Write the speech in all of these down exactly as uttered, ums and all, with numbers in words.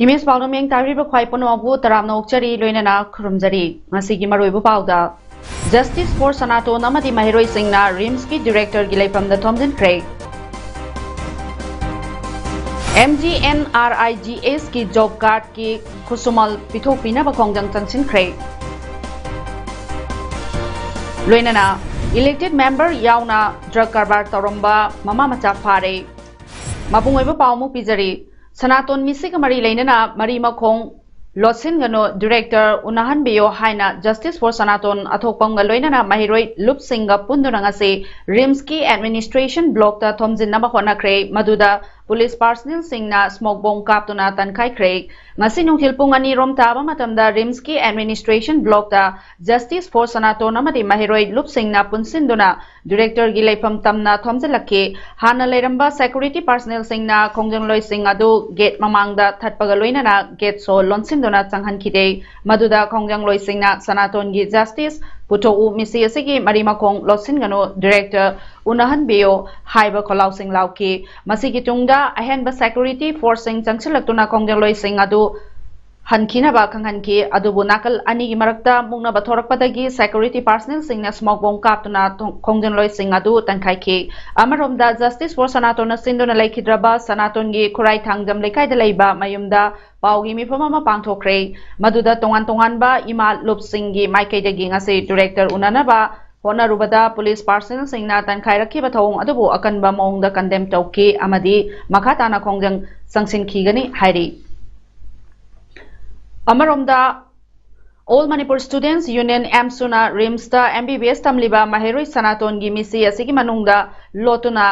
Image ꯄꯥꯎꯗꯝ ꯌꯦꯡ ꯇꯥꯕꯤꯔꯤꯕ ꯈ꯭ꯋꯥꯏ ꯄꯨꯝꯅꯃꯛꯄꯨ ꯇꯔꯥꯝꯅ ꯑꯣꯛꯆꯔꯤ, ꯂꯣꯏꯅꯅ ꯈꯨꯔꯨꯝꯖꯔꯤ꯫ ꯉꯁꯤꯒꯤ ꯃꯔꯨꯑꯣꯏꯕ ꯄꯥꯎꯗ, Justice for ꯁꯅꯥꯇꯣꯟ ꯑꯃꯗꯤ ꯃꯍꯩꯔꯣꯏꯁꯤꯡꯅ ꯔꯤꯝꯁꯀꯤ ꯗꯤꯔꯦꯛꯇꯔꯒꯤ ꯂꯩꯐꯝꯗ ꯊꯣꯝꯖꯤꯟꯈ꯭ꯔꯦ꯫ M G N R I G ꯑꯦꯁꯀꯤ ꯖꯣꯕ ꯀꯥꯔꯗꯀꯤ ꯈꯨꯠꯁꯨꯃꯜ ꯄꯤꯊꯣꯛꯄꯤꯅꯕ ꯈꯣꯡꯖꯪ ꯆꯪꯁꯤꯟꯈ꯭ꯔꯦ꯫ ꯂꯣꯏꯅꯅ ꯏꯂꯦꯛꯇꯦꯗ ꯃꯦꯝꯕꯔ ꯌꯥꯎꯅ ꯗ꯭ꯔꯒ ꯀꯔꯕꯥꯔ ꯇꯧꯔꯝꯕ ꯃꯃꯥ ꯃꯆꯥ ꯐꯥꯔꯦ꯫ ꯃꯄꯨꯡ ꯑꯣꯏꯕ ꯄꯥꯎ ꯑꯃꯨꯛ ꯄꯤꯖꯔꯤ꯫ ꯁꯅꯥꯇꯣꯟ ꯃꯤꯁꯤꯒ ꯃꯔꯤ ꯂꯩꯅꯅ ꯃꯔꯤ ꯃꯈꯣꯡ ꯂꯣꯠꯁꯤꯟꯒꯅꯨ, ꯗꯤꯔꯦꯛꯇꯔ ꯎꯅꯍꯟꯕꯤꯌꯣ ꯍꯥꯏꯅ Justice for ꯁꯅꯥꯇꯣꯟ ꯑꯊꯣꯛꯄꯝꯒ ꯂꯣꯏꯅꯅ ꯃꯍꯩꯔꯣꯏ ꯂꯨꯞꯁꯤꯡꯒ ꯄꯨꯟꯗꯨꯅ ꯉꯁꯤ ꯔꯤꯝꯁꯀꯤ ꯑꯦꯗꯃꯤꯅꯤꯁꯇ꯭ꯔꯦꯁꯟ ꯕ꯭ꯂꯣꯛꯇ ꯊꯣꯝꯖꯤꯟꯅꯕ ꯍꯣꯠꯅꯈ꯭ꯔꯦ꯫ ꯃꯗꯨꯗ ꯄꯨꯂꯤꯁ ꯄꯥꯔꯁꯅꯦꯜꯁꯤꯡꯅ ꯁ꯭ꯃꯣꯛ ꯕꯣꯝ ꯀꯥꯞꯇꯨꯅ ꯇꯟꯈꯥꯏꯈ꯭ꯔꯦ꯫ ꯉꯁꯤ ꯅꯨꯡꯊꯤꯜ ꯄꯨꯡ ꯑꯅꯤ ꯔꯣꯝ ꯇꯥꯕ ꯃꯇꯝꯗ ꯔꯤꯝꯁꯀꯤ ꯑꯦꯗꯃꯤꯅꯤꯁꯇ꯭ꯔꯦꯁꯟ ꯕ꯭ꯂꯣꯛꯇ Justice for ꯁꯅꯥꯇꯣꯟ ꯑꯃꯗꯤ ꯃꯍꯩꯔꯣꯏ ꯂꯨꯞꯁꯤꯡꯅ ꯄꯨꯟꯁꯤꯟꯗꯨꯅ ꯗꯤꯔꯦꯛꯇꯔꯒꯤ ꯂꯩꯐꯝ ꯇꯝꯅ ꯊꯣꯝꯖꯤꯜꯂꯛꯈꯤ꯫ ꯍꯥꯟꯅ ꯂꯩꯔꯝꯕ ꯁꯦꯀ꯭ꯌꯨꯔꯤꯇꯤ ꯄꯥꯔꯁꯅꯦꯜꯁꯤꯡꯅ ꯈꯣꯡꯖꯪꯂꯣꯏꯁꯤꯡ ꯑꯗꯨ ꯒꯦꯠ ꯃꯃꯥꯡꯗ ꯊꯠꯄꯒ ꯂꯣꯏꯅꯅ ꯒꯦꯠ ꯁꯣ ꯂꯣꯟꯁꯤꯟꯗꯨꯅ ꯆꯪꯍꯟꯈꯤꯗꯦ꯫ ꯃꯗꯨꯗ ꯈꯣꯡꯖꯪꯂꯣꯏꯁꯤꯡꯅ "ꯁꯅꯥꯇꯣꯟꯒꯤ ꯖꯁꯇꯤꯁ ꯄꯨꯊꯣꯛꯎ, ꯃꯤꯁꯤ ꯑꯁꯤꯒꯤ ꯃꯔꯤ ꯃꯈꯣꯡ ꯂꯣꯠꯁꯤꯟꯒꯅꯨ, ꯗꯤꯔꯦꯛꯇꯔ ꯎꯅꯍꯟꯕꯤꯌꯨ" ꯍꯥꯏꯕ ꯈꯣꯜꯂꯥꯎꯁꯤꯡ ꯂꯥꯎꯈꯤ꯫ ꯃꯁꯤꯒꯤ ꯇꯨꯡꯗ ꯑꯍꯦꯟꯕ ꯁꯦꯀ꯭ꯌꯨꯔꯤꯇꯤ ꯐꯣꯔꯁꯁꯤꯡ ꯆꯪꯁꯤꯜꯂꯛꯇꯨꯅ ꯈꯣꯡꯖꯪꯂꯣꯏꯁꯤꯡ ꯑꯗꯨ ꯍꯟꯈꯤꯅꯕ ꯈꯪꯍꯟꯈꯤ꯫ ꯑꯗꯨꯕꯨ ꯅꯥꯀꯜ ꯑꯅꯤꯒꯤ ꯃꯔꯛꯇ ꯃꯨꯛꯅꯕ ꯊꯣꯔꯛꯄꯗꯒꯤ ꯁꯦꯀ꯭ꯌꯨꯔꯤꯇꯤ ꯄꯥꯔꯁꯅꯦꯜꯁꯤꯡꯅ ꯁ꯭ꯃꯣꯛ ꯕꯣꯝ ꯀꯥꯞꯇꯨꯅ ꯊꯣꯡ-, ꯈꯣꯡꯖꯪꯂꯣꯏꯁꯤꯡ ꯑꯗꯨ ꯇꯟꯈꯥꯏꯈꯤ꯫ ꯑꯃꯔꯣꯝꯗ, Justice for ꯁꯅꯥꯇꯣꯟꯅ ꯁꯤꯟꯗꯨꯅ ꯂꯩꯈꯤꯗ꯭ꯔꯕ ꯁꯅꯥꯇꯣꯟꯒꯤ ꯈꯨꯔꯥꯏ ꯊꯥꯡꯖꯝ ꯂꯩꯀꯥꯏꯗ ꯂꯩꯕ ꯃꯌꯨꯝꯗ ꯄꯥꯎꯒꯤ ꯃꯤꯐꯝ ꯑꯃ ꯄꯥꯡꯊꯣꯛꯈ꯭ꯔꯦ꯫ ꯃꯗꯨꯗ ꯇꯣꯉꯥꯟ ꯇꯣꯉꯥꯟꯕ ꯏꯃꯥ ꯂꯨꯞꯁꯤꯡꯒꯤ ꯃꯥꯏꯀꯩꯗꯒꯤ ꯉꯁꯤ ꯗꯤꯔꯦꯛꯇꯔ ꯎꯅꯅꯕ ꯍꯣꯠꯅꯔꯨꯕꯗ ꯄꯨꯂꯤꯁ ꯄꯥꯔꯁꯅꯦꯜꯁꯤꯡꯅ ꯇꯟꯈꯥꯏꯔꯛꯈꯤꯕ ꯊꯧꯑꯣꯡ ꯑꯗꯨꯕꯨ ꯑꯀꯟꯕ ꯃꯑꯣꯡꯗ ꯀꯟꯗꯦꯝ ꯇꯧꯈꯤ ꯑꯃꯗꯤ ꯃꯈꯥ ꯇꯥꯅ ꯈꯣꯡꯖꯪ ꯆꯪꯁꯤꯟꯈꯤꯒꯅꯤ ꯍꯥꯏꯔꯤ꯫ ꯑꯃꯔꯣꯝꯗ, All Manipur Students Union, ꯑꯦꯝꯁꯨꯅ ꯔꯤꯝꯁꯇ ꯑꯦꯝ ꯕꯤ ꯕꯤ ꯑꯦꯁ ꯇꯝꯂꯤꯕ ꯃꯍꯩꯔꯣꯏ ꯁꯅꯥꯇꯣꯟꯒꯤ ꯃꯤꯁꯤ ꯑꯁꯤꯒꯤ ꯃꯅꯨꯡꯗ ꯂꯣꯠꯇꯨꯅ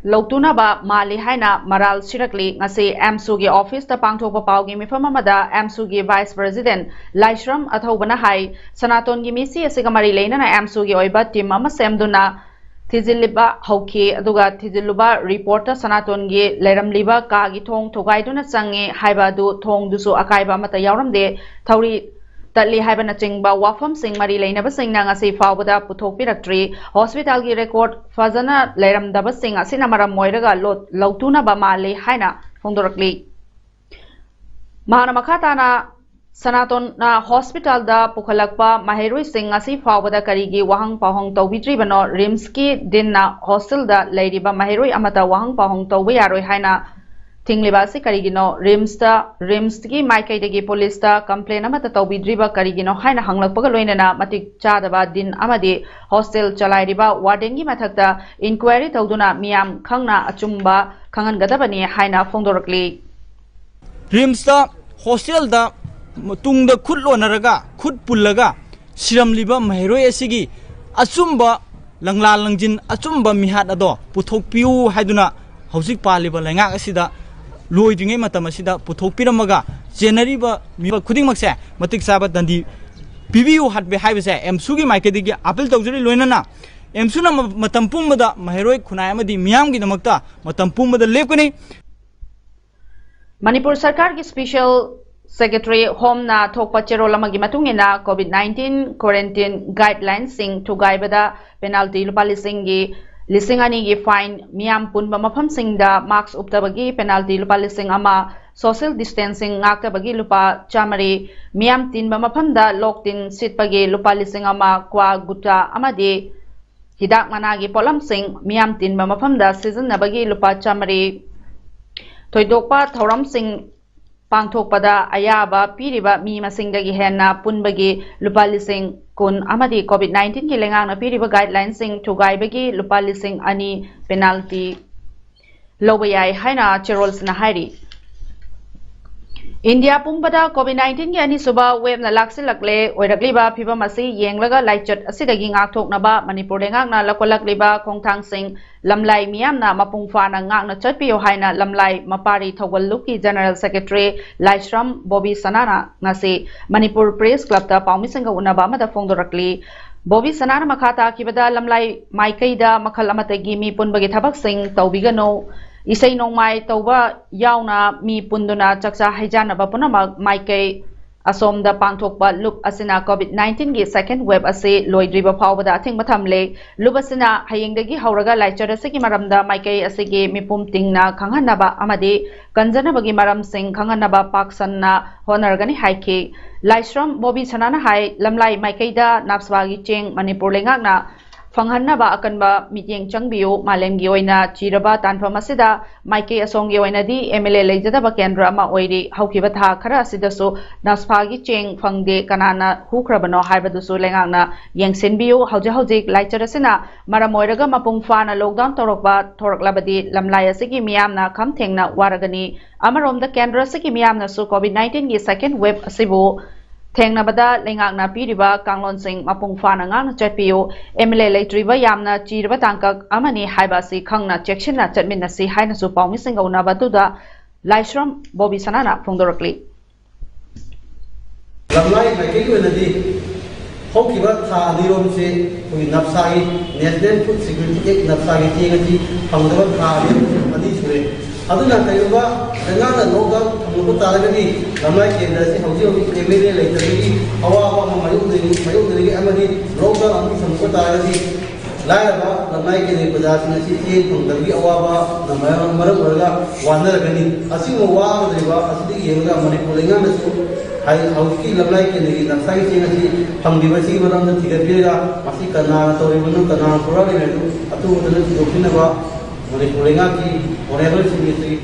ꯂꯧꯇꯨꯅꯕ ꯃꯥꯜꯂꯤ ꯍꯥꯏꯅ ꯃꯔꯥꯜ ꯁꯤꯔꯛꯂꯤ꯫ ꯉꯁꯤ ꯑꯦꯝꯁꯨꯒꯤ ꯑꯣꯐꯤꯁꯇ ꯄꯥꯡꯊꯣꯛꯄ ꯄꯥꯎꯒꯤ ꯃꯤꯐꯝ ꯑꯃꯗ ꯑꯦꯝꯁꯨꯒꯤ ꯚꯥꯏꯁ ꯄ꯭ꯔꯦꯁꯤꯗꯦꯟꯠ ꯂꯥꯏꯁ꯭ꯔꯝ ꯑꯊꯧꯕꯅ ꯍꯥꯏ, ꯁꯅꯥꯇꯣꯟꯒꯤ ꯃꯤꯁꯤ ꯑꯁꯤꯒ ꯃꯔꯤ ꯂꯩꯅꯅ ꯑꯦꯝꯁꯨꯒꯤ ꯑꯣꯏꯕ ꯇꯤꯝ ꯑꯃ ꯁꯦꯝꯗꯨꯅ ꯊꯤꯖꯤꯜꯂꯤꯕ ꯍꯧꯈꯤ, ꯑꯗꯨꯒ ꯊꯤꯖꯤꯜꯂꯨꯕ ꯔꯤꯄꯣꯔꯠꯇ ꯁꯅꯥꯇꯣꯟꯒꯤ ꯂꯩꯔꯝꯂꯤꯕ ꯀꯥꯒꯤ ꯊꯣꯡ ꯊꯨꯒꯥꯏꯗꯨꯅ ꯆꯪꯉꯤ ꯍꯥꯏꯕ ꯑꯗꯨ ꯊꯣꯡꯗꯨꯁꯨ ꯑꯀꯥꯏꯕ ꯑꯃꯠꯇ ꯌꯥꯎꯔꯝꯗꯦ꯫ ꯊꯧꯔꯤ ꯇꯠꯂꯤ ꯍꯥꯏꯕꯅꯆꯤꯡꯕ ꯋꯥꯐꯝꯁꯤꯡ ꯃꯔꯤ ꯂꯩꯅꯕꯁꯤꯡꯅ ꯉꯁꯤ ꯐꯥꯎꯕꯗ ꯄꯨꯊꯣꯛꯄꯤꯔꯛꯇ꯭ꯔꯤ꯫ ꯍꯣꯁꯄꯤꯇꯥꯜꯒꯤ ꯔꯦꯀꯣꯔꯗ ꯐꯖꯅ ꯂꯩꯔꯝꯗꯕꯁꯤꯡ ꯑꯁꯤꯅ ꯃꯔꯝ ꯑꯣꯏꯔꯒ ꯂꯣꯠ-, ꯂꯧꯇꯨꯅꯕ ꯃꯥꯜꯂꯤ ꯍꯥꯏꯅ ꯐꯣꯡꯗꯣꯔꯛꯂꯤ꯫ ꯃꯍꯥꯛꯅ ꯃꯈꯥ ꯇꯥꯅ ꯁꯅꯥꯇꯣꯟꯅ ꯍꯣꯁꯄꯤꯇꯥꯜꯗ ꯄꯨꯈꯠꯂꯛꯄ ꯃꯍꯩꯔꯣꯏꯁꯤꯡ ꯉꯁꯤ ꯐꯥꯎꯕꯗ ꯀꯔꯤꯒꯤ ꯋꯥꯍꯪ ꯄꯥꯎꯍꯪ ꯇꯧꯕꯤꯗ꯭ꯔꯤꯕꯅꯣ? ꯔꯤꯝꯁꯀꯤ ꯗꯤꯟꯅ ꯍꯣꯁꯇꯦꯜꯗ ꯂꯩꯔꯤꯕ ꯃꯍꯩꯔꯣꯏ ꯑꯃꯠꯇ ꯋꯥꯍꯪ ꯄꯥꯎꯍꯪ ꯇꯧꯕ ꯌꯥꯔꯣꯏ ꯍꯥꯏꯅ ꯊꯤꯡꯂꯤꯕ ꯑꯁꯤ ꯀꯔꯤꯒꯤꯅꯣ? ꯔꯤꯝꯁꯇ, ꯔꯤꯝꯁꯀꯤ ꯃꯥꯏꯀꯩꯗꯒꯤ ꯄꯨꯂꯤꯁꯇ ꯀꯝꯄ꯭ꯂꯦꯟ ꯑꯃꯠꯇ ꯇꯧꯕꯤꯗ꯭ꯔꯤꯕ ꯀꯔꯤꯒꯤꯅꯣ ꯍꯥꯏꯅ ꯍꯪꯂꯛꯄꯒ ꯂꯣꯏꯅꯅ ꯃꯇꯤꯛ ꯆꯥꯗꯕ ꯗꯤꯟ ꯑꯃꯗꯤ ꯍꯣꯁꯇꯦꯜ ꯆꯂꯥꯏꯔꯤꯕ ꯋꯥꯔꯗꯦꯟꯒꯤ ꯃꯊꯛꯇ ꯏꯟꯀ꯭ꯋꯥꯏꯔꯤ ꯇꯧꯗꯨꯅ ꯃꯤꯌꯥꯝ ꯈꯪꯅ ꯑꯆꯨꯝꯕ ꯈꯪꯍꯟꯒꯗꯕꯅꯤ ꯍꯥꯏꯅ ꯐꯣꯡꯗꯣꯔꯛꯂꯤ꯫ ꯔꯤꯝꯁꯇ ꯍꯣꯁꯇꯦꯜꯗ ꯇꯨꯡꯗ ꯈꯨꯠ ꯂꯣꯟꯅꯔꯒ, ꯈꯨꯠ ꯄꯨꯜꯂꯒ ꯁꯤꯔꯝꯂꯤꯕ ꯃꯍꯩꯔꯣꯏ ꯑꯁꯤꯒꯤ ꯑꯆꯨꯝꯕ ꯂꯪꯂꯥ ꯂꯪꯖꯤꯟ, ꯑꯆꯨꯝꯕ ꯃꯤꯍꯥꯠ ꯑꯗꯣ ꯄꯨꯊꯣꯛꯄꯤꯌꯨ ꯍꯥꯏꯗꯨꯅ ꯍꯧꯖꯤꯛ ꯄꯥꯜꯂꯤꯕ ꯂꯩꯉꯥꯛ ꯑꯁꯤꯗ ꯂꯣꯏꯗ꯭ꯔꯤꯉꯩ ꯃꯇꯝ ꯑꯁꯤꯗ ꯄꯨꯊꯣꯛꯄꯤꯔꯝꯃꯒ ꯆꯦꯟꯅꯔꯤꯕ ꯃꯤꯑꯣꯏ ꯈꯨꯗꯤꯡꯃꯛꯁꯦ ꯃꯇꯤꯛ ꯆꯥꯕ ꯗꯟꯗꯤ ꯄꯤꯕꯤꯌꯨ ꯍꯥꯠꯄꯦ ꯍꯥꯏꯕꯁꯦ ꯑꯦꯝꯁꯨꯒꯤ ꯃꯥꯏꯀꯩꯗꯒꯤ ꯑꯥꯄꯤꯜ ꯇꯧꯖꯔꯤ꯫ ꯂꯣꯏꯅꯅ ꯑꯦꯝꯁꯨꯅ ꯃ-, ꯃꯇꯝ ꯄꯨꯝꯕꯗ ꯃꯍꯩꯔꯣꯏ ꯈꯨꯟꯅꯥꯏ ꯑꯃꯗꯤ ꯃꯤꯌꯥꯝꯒꯤꯗꯃꯛꯇ ꯃꯇꯝ ꯄꯨꯝꯕꯗ ꯂꯦꯞꯀꯅꯤ꯫ ꯃꯅꯤꯄꯨꯔ ꯁꯔꯀꯥꯔꯒꯤ ꯁ꯭ꯄꯦꯁꯦꯜ ꯁꯦꯀ꯭ꯔꯦꯇꯔꯤ ꯍꯣꯝꯅ ꯊꯣꯛꯄ ꯆꯦꯔꯣꯜ ꯑꯃꯒꯤ ꯃꯇꯨꯡ ꯏꯟꯅ, ꯀꯣꯚꯤꯗ ꯅꯥꯏꯟꯇꯤꯟ ꯀ꯭ꯋꯥꯔꯦꯟꯇꯤꯟ ꯒꯥꯏꯗꯂꯥꯏꯟꯁꯤꯡ ꯊꯨꯒꯥꯏꯕꯗ ꯄꯦꯅꯥꯜꯇꯤ ꯂꯨꯄꯥ ꯂꯤꯁꯤꯡꯒꯤ, ꯂꯤꯁꯤꯡ ꯑꯅꯤꯒꯤ ꯐꯥꯏꯟ, ꯃꯤꯌꯥꯝ ꯄꯨꯟꯕ ꯃꯐꯝꯁꯤꯡꯗ ꯃꯥꯁꯛ ꯎꯞꯇꯕꯒꯤ ꯄꯦꯅꯥꯜꯇꯤ ꯂꯨꯄꯥ ꯂꯤꯁꯤꯡ ꯑꯃ, ꯁꯣꯁꯤꯌꯦꯜ ꯗꯤꯁꯇꯦꯟꯁꯤꯡ ꯉꯥꯛꯇꯕꯒꯤ ꯂꯨꯄꯥ ꯆꯥꯃꯔꯤ, ꯃꯤꯌꯥꯝ ꯇꯤꯟꯕ ꯃꯐꯝꯗ ꯂꯣꯛ ꯇꯤꯟ ꯁꯤꯠꯄꯒꯤ ꯂꯨꯄꯥ ꯂꯤꯁꯤꯡ ꯑꯃ, ꯀ꯭ꯋꯥ ꯒꯨꯠꯀꯥ ꯑꯃꯗꯤ ꯍꯤꯗꯥꯛ ꯃꯅꯥꯒꯤ ꯄꯣꯠꯂꯝꯁꯤꯡ ꯃꯤꯌꯥꯝ ꯇꯤꯟꯕ ꯃꯐꯝꯗ ꯁꯤꯖꯤꯟꯅꯕꯒꯤ ꯂꯨꯄꯥ ꯆꯥꯃꯔꯤ, ꯊꯣꯏꯗꯣꯛꯄ ꯊꯧꯔꯝꯁꯤꯡ ꯄꯥꯡꯊꯣꯛꯄꯗ ꯑꯌꯥꯕ ꯄꯤꯔꯤꯕ ꯃꯤ ꯃꯁꯤꯡꯗꯒꯤ ꯍꯦꯟꯅ ꯄꯨꯟꯕꯒꯤ ꯂꯨꯄꯥ ꯂꯤꯁꯤꯡ ꯀꯨꯟ ꯑꯃꯗꯤ ꯀꯣꯚꯤꯗ ꯅꯥꯏꯟꯇꯤꯟꯒꯤ ꯂꯩꯉꯥꯛꯅ ꯄꯤꯔꯤꯕ ꯒꯥꯏꯗꯂꯥꯏꯟꯁꯤꯡ ꯊꯨꯒꯥꯏꯕꯒꯤ ꯂꯨꯄꯥ ꯂꯤꯁꯤꯡ ꯑꯅꯤ ꯄꯦꯅꯥꯜꯇꯤ ꯂꯧꯕ ꯌꯥꯏ ꯍꯥꯏꯅ ꯆꯦꯔꯣꯜꯁꯤꯅ ꯍꯥꯏꯔꯤ꯫ ꯏꯟꯗꯤꯌꯥ ꯄꯨꯝꯕꯗ ꯀꯣꯚꯤꯗ ꯅꯥꯏꯟꯇꯤꯟꯒꯤ ꯑꯅꯤꯁꯨꯕ ꯋꯦꯕꯅ ꯂꯥꯛꯁꯤꯜꯂꯛꯂꯦ꯫ ꯑꯣꯏꯔꯛꯂꯤꯕ ꯐꯤꯚꯝ ꯑꯁꯤ ꯌꯦꯡꯂꯒ ꯂꯥꯏꯆꯠ ꯑꯁꯤꯗꯒꯤ ꯉꯥꯛꯊꯣꯛꯅꯕ ꯃꯅꯤꯄꯨꯔ ꯂꯩꯉꯥꯛꯅ ꯂꯧꯈꯠꯂꯛꯂꯤꯕ ꯈꯣꯡꯊꯥꯡꯁꯤꯡ ꯂꯝꯂꯥꯏ ꯃꯤꯌꯥꯝꯅ ꯃꯄꯨꯡ ꯐꯥꯅ ꯉꯥꯛꯅ ꯆꯠꯄꯤꯌꯨ ꯍꯥꯏꯅ ꯂꯝꯂꯥꯏ ꯃꯄꯥꯔꯤ ꯊꯧꯒꯜ ꯂꯨꯞꯀꯤ ꯖꯦꯅꯔꯦꯜ ꯁꯦꯀ꯭ꯔꯦꯇꯔꯤ ꯂꯥꯏꯁ꯭ꯔꯝ ꯕꯣꯕꯤ ꯁꯅꯥꯅ ꯉꯁꯤ ꯃꯅꯤꯄꯨꯔ ꯄ꯭ꯔꯦꯁ ꯀ꯭ꯂꯕꯇ ꯄꯥꯎꯃꯤꯁꯤꯡꯒ ꯎꯅꯕ ꯑꯃꯗ ꯐꯣꯡꯗꯣꯔꯛꯂꯤ꯫ ꯕꯣꯕꯤ ꯁꯅꯥꯅ ꯃꯈꯥ ꯇꯥꯈꯤꯕꯗ, ꯂꯝꯂꯥꯏ ꯃꯥꯏꯀꯩꯗ ꯃꯈꯜ ꯑꯃꯠꯇꯒꯤ ꯃꯤ ꯄꯨꯟꯕꯒꯤ ꯊꯕꯛꯁꯤꯡ ꯇꯧꯕꯤꯒꯅꯨ, ꯏꯁꯩ ꯅꯣꯡꯃꯥꯏ ꯇꯧꯕ ꯌꯥꯎꯅ ꯃꯤ ꯄꯨꯟꯗꯨꯅ ꯆꯥꯛꯆꯥ ꯍꯩꯖꯥꯟꯅꯕ ꯄꯨꯝꯅꯃꯛ ꯃꯥꯏꯀꯩ ꯑꯁꯣꯝꯗ ꯄꯥꯡꯊꯣꯛꯄ ꯂꯨꯞ ꯑꯁꯤꯅ ꯀꯣꯚꯤꯗ ꯅꯥꯏꯟꯇꯤꯟꯒꯤ ꯁꯦꯀꯦꯟ ꯋꯦꯕ ꯑꯁꯤ ꯂꯣꯏꯗ꯭ꯔꯤꯕ ꯐꯥꯎꯕꯗ ꯑꯊꯤꯡꯕ ꯊꯝꯂꯦ꯫ ꯂꯨꯞ ꯑꯁꯤꯅ ꯍꯌꯦꯡꯗꯒꯤ ꯍꯧꯔꯒ ꯂꯥꯏꯆꯠ ꯑꯁꯤꯒꯤ ꯃꯔꯝꯗ ꯃꯥꯏꯀꯩ ꯑꯁꯤꯒꯤ ꯃꯤꯄꯨꯝ ꯇꯤꯡꯅ ꯈꯪꯍꯟꯅꯕ ꯑꯃꯗꯤ ꯀꯟꯖꯅꯕꯒꯤ ꯃꯔꯝꯁꯤꯡ ꯈꯪꯍꯟꯅꯕ ꯄꯥꯛ ꯁꯟꯅ ꯍꯣꯠꯅꯔꯒꯅꯤ ꯍꯥꯏꯈꯤ꯫ ꯂꯥꯏꯁ꯭ꯔꯝ ꯕꯣꯕꯤ ꯁꯅꯥꯅ ꯍꯥꯏ, ꯂꯝꯂꯥꯏ ꯃꯥꯏꯀꯩꯗ ꯅꯥꯞꯁꯕꯥꯒꯤ ꯆꯦꯡ ꯃꯅꯤꯄꯨꯔ ꯂꯩꯉꯥꯛꯅ ꯐꯪꯍꯟꯅꯕ ꯑꯀꯟꯕ ꯃꯤꯠꯌꯦꯡ ꯆꯪꯕꯤꯌꯨ꯫ ꯃꯥꯂꯦꯝꯒꯤ ꯑꯣꯏꯅ ꯆꯤꯔꯕ ꯇꯥꯟꯐꯝ ꯑꯁꯤꯗ ꯃꯥꯏꯀꯩ ꯑꯁꯣꯝꯒꯤ ꯑꯣꯏꯅꯗꯤ ꯑꯦꯝ ꯑꯦꯜ ꯑꯦ ꯂꯩꯖꯗꯕ ꯀꯦꯟꯗ꯭ꯔ ꯑꯃ ꯑꯣꯏꯔꯤ꯫ ꯍꯧꯈꯤꯕ ꯊꯥ ꯈꯔ ꯑꯁꯤꯗꯁꯨ ꯅꯥꯞꯁꯕꯥꯒꯤ ꯆꯦꯡ ꯐꯪꯗꯦ꯫ ꯀꯅꯥꯅ ꯍꯨꯈ꯭ꯔꯕꯅꯣ ꯍꯥꯏꯕꯗꯨꯁꯨ ꯂꯩꯉꯥꯛꯅ ꯌꯦꯡꯁꯤꯟꯕꯤꯌꯨ꯫ ꯍꯧꯖꯤꯛ ꯍꯧꯖꯤꯛ ꯂꯥꯏꯆꯠ ꯑꯁꯤꯅ ꯃꯔꯝ ꯑꯣꯏꯔꯒ ꯃꯄꯨꯡ ꯐꯥꯅ ꯂꯣꯛꯗꯥꯎꯟ ꯇꯧꯔꯛꯄ ꯊꯣꯔꯛꯂꯕꯗꯤ ꯂꯝꯂꯥꯏ ꯑꯁꯤꯒꯤ ꯃꯤꯌꯥꯝꯅ ꯈꯝ ꯊꯦꯡꯅ ꯋꯥꯔꯒꯅꯤ꯫ ꯑꯃꯔꯣꯝꯗ ꯀꯦꯟꯗ꯭ꯔ ꯑꯁꯤꯒꯤ ꯃꯤꯌꯥꯝꯅꯁꯨ ꯀꯣꯚꯤꯗ ꯅꯥꯏꯟꯇꯤꯟꯒꯤ ꯁꯦꯀꯦꯟ ꯋꯦꯕ ꯑꯁꯤꯕꯨ ꯊꯦꯡꯅꯕꯗ ꯂꯩꯉꯥꯛꯅ ꯄꯤꯔꯤꯕ ꯀꯥꯡꯂꯣꯟꯁꯤꯡ ꯃꯄꯨꯡ ꯐꯥꯅ ꯉꯥꯛꯅ ꯆꯠꯄꯤꯌꯨ꯫ ꯑꯦꯝ ꯑꯦꯜ ꯑꯦ ꯂꯩꯇ꯭ꯔꯤꯕ ꯌꯥꯝꯅ ꯆꯤꯔꯕ ꯇꯥꯡꯀꯛ ꯑꯃꯅꯤ ꯍꯥꯏꯕ ꯑꯁꯤ ꯈꯪꯅ ꯆꯦꯛꯁꯤꯟꯅ ꯆꯠꯃꯤꯟꯅꯁꯤ ꯍꯥꯏꯅꯁꯨ ꯄꯥꯎꯃꯤꯁꯤꯡꯒ ꯎꯅꯕ ꯑꯗꯨꯗ ꯂꯥꯏꯁ꯭ꯔꯝ ꯕꯣꯕꯤ ꯁꯅꯥꯅ ꯐꯣꯡꯗꯣꯔꯛꯂꯤ꯫ ꯂꯝꯂꯥꯏ ꯃꯥꯏꯀꯩꯒꯤ ꯑꯣꯏꯅꯗꯤ ꯍꯧꯈꯤꯕ ꯊꯥ ꯑꯅꯤꯔꯣꯝꯁꯦ ꯑꯩꯈꯣꯏꯒꯤ ꯅꯥꯞꯁꯥꯒꯤ, National Food Security Act, ꯅꯥꯞꯁꯥꯒꯤ ꯆꯦꯡ ꯑꯁꯤ ꯐꯪꯗꯕ ꯊꯥ ꯑꯅꯤ, ꯑꯅꯤ ꯁꯨꯔꯦ꯫ ꯑꯗꯨꯅ ꯀꯔꯤꯒꯨꯝꯕ ꯂꯩꯉꯥꯛꯅ ꯂꯣꯛꯗꯥꯎꯟ ꯊꯝꯂꯛꯄ ꯇꯥꯔꯒꯗꯤ ꯂꯝꯂꯥꯏ ꯀꯦꯟꯗ꯭ꯔ ꯑꯁꯤ ꯍꯧꯖꯤꯛ ꯍꯧꯖꯤꯛ ꯑꯦꯝ ꯑꯦꯜ ꯑꯦ ꯂꯩꯇꯕꯒꯤ ꯑꯋꯥꯕ ꯑꯃ ꯃꯥꯌꯣꯛꯅꯔꯤ, ꯃꯥꯌꯣꯛꯅꯔꯤꯉꯩ ꯑꯃꯗꯤ ꯂꯣꯛꯗꯥꯎꯟ ꯑꯃꯨꯛ ꯊꯝꯂꯛꯄ ꯇꯥꯔꯒꯗꯤ ꯂꯥꯏꯔꯕ ꯂꯝꯂꯥꯏ ꯀꯦꯟꯗ꯭ꯔꯒꯤ ꯄ꯭ꯔꯖꯥꯁꯤꯡ ꯑꯁꯤ ꯆꯦꯡ ꯐꯪꯗꯕꯒꯤ ꯑꯋꯥꯕꯅ ꯃꯔꯝ, ꯃꯔꯝ ꯑꯣꯏꯔꯒ ꯋꯥꯅꯔꯒꯅꯤ꯫ ꯑꯁꯤꯒꯨꯝꯕ ꯋꯥꯒꯗꯧꯔꯤꯕ ꯑꯁꯤꯗꯒꯤ ꯌꯦꯡꯂꯒ ꯃꯅꯤꯄꯨꯔ ꯂꯩꯉꯥꯛꯅꯁꯨ ꯍꯥꯏ-, ꯍꯧꯖꯤꯛꯀꯤ ꯂꯝꯂꯥꯏ ꯀꯦꯟꯗ꯭ꯔꯒꯤ ꯅꯥꯞꯁꯥꯒꯤ ꯆꯦꯡ ꯑꯁꯤ ꯐꯪꯗ꯭ꯔꯤꯕꯁꯤꯒꯤ ꯃꯔꯝꯗ ꯊꯤꯒꯠꯄꯤꯔꯒ ꯃꯁꯤ ꯀꯅꯥꯅ ꯇꯧꯔꯤꯕꯅꯣ, ꯀꯅꯥꯅ ꯄꯨꯔꯛꯂꯤꯕꯅꯣ ꯍꯥꯏꯕꯗꯨ ꯑꯊꯨꯕꯗ ꯊꯤꯗꯣꯛꯄꯤꯅꯕ ꯃꯅꯤꯄꯨꯔ ꯂꯩꯉꯥꯛꯀꯤ honourable Chief Minister ꯒꯤ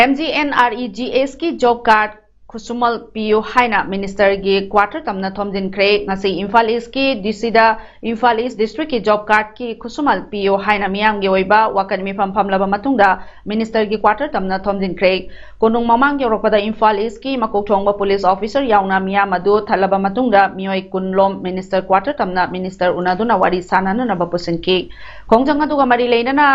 M G N R E G ꯑꯦꯁꯀꯤ ꯖꯣꯕ ꯀꯥꯔꯗ ꯈꯨꯠꯁꯨꯃꯜ ꯄꯤꯌꯨ ꯍꯥꯏꯅ ꯃꯤꯅꯤꯁꯇꯔꯒꯤ ꯀ꯭ꯋꯥꯇꯔ ꯇꯝꯅ ꯊꯣꯝꯖꯤꯟꯈ꯭ꯔꯦ꯫ ꯉꯁꯤ ꯏꯝꯐꯥꯜ ꯏꯁꯀꯤ ꯗꯤ ꯁꯤꯗ ꯏꯝꯐꯥꯜ ꯏꯁ ꯗꯤꯁꯇ꯭ꯔꯤꯛꯀꯤ ꯖꯣꯕ ꯀꯥꯔꯗꯀꯤ ꯈꯨꯠꯁꯨꯃꯜ ꯄꯤꯌꯨ ꯍꯥꯏꯅ ꯃꯤꯌꯥꯝꯒꯤ ꯑꯣꯏꯕ ꯋꯥꯀꯠ ꯃꯤꯐꯝ ꯐꯝꯂꯕ ꯃꯇꯨꯡꯗ ꯃꯤꯅꯤꯁꯇꯔꯒꯤ ꯀ꯭ꯋꯥꯇꯔ ꯇꯝꯅ ꯊꯣꯝꯖꯤꯟꯈ꯭ꯔꯦ꯫ ꯀꯣꯅꯨꯡ ꯃꯃꯥꯡ ꯌꯧꯔꯛꯄꯗ ꯏꯝꯐꯥꯜ ꯏꯁꯀꯤ ꯃꯀꯣꯛ ꯊꯣꯡꯕ ꯄꯨꯂꯤꯁ ꯑꯣꯐꯤꯁꯔ ꯌꯥꯎꯅ ꯃꯤꯌꯥꯝ ꯑꯗꯨ ꯊꯜꯂꯕ ꯃꯇꯨꯡꯗ ꯃꯤꯑꯣꯏ ꯀꯨꯟ ꯂꯣꯝ ꯃꯤꯅꯤꯁꯇꯔ ꯀ꯭ꯋꯥꯇꯔ ꯇꯝꯅ ꯃꯤꯅꯤꯁꯇꯔ ꯎꯅꯗꯨꯅ ꯋꯥꯔꯤ ꯁꯥꯟꯅꯅꯅꯕ ꯄꯨꯁꯤꯟꯈꯤ꯫ ꯈꯣꯡꯖꯪ ꯑꯗꯨꯒ ꯃꯔꯤ ꯂꯩꯅꯅ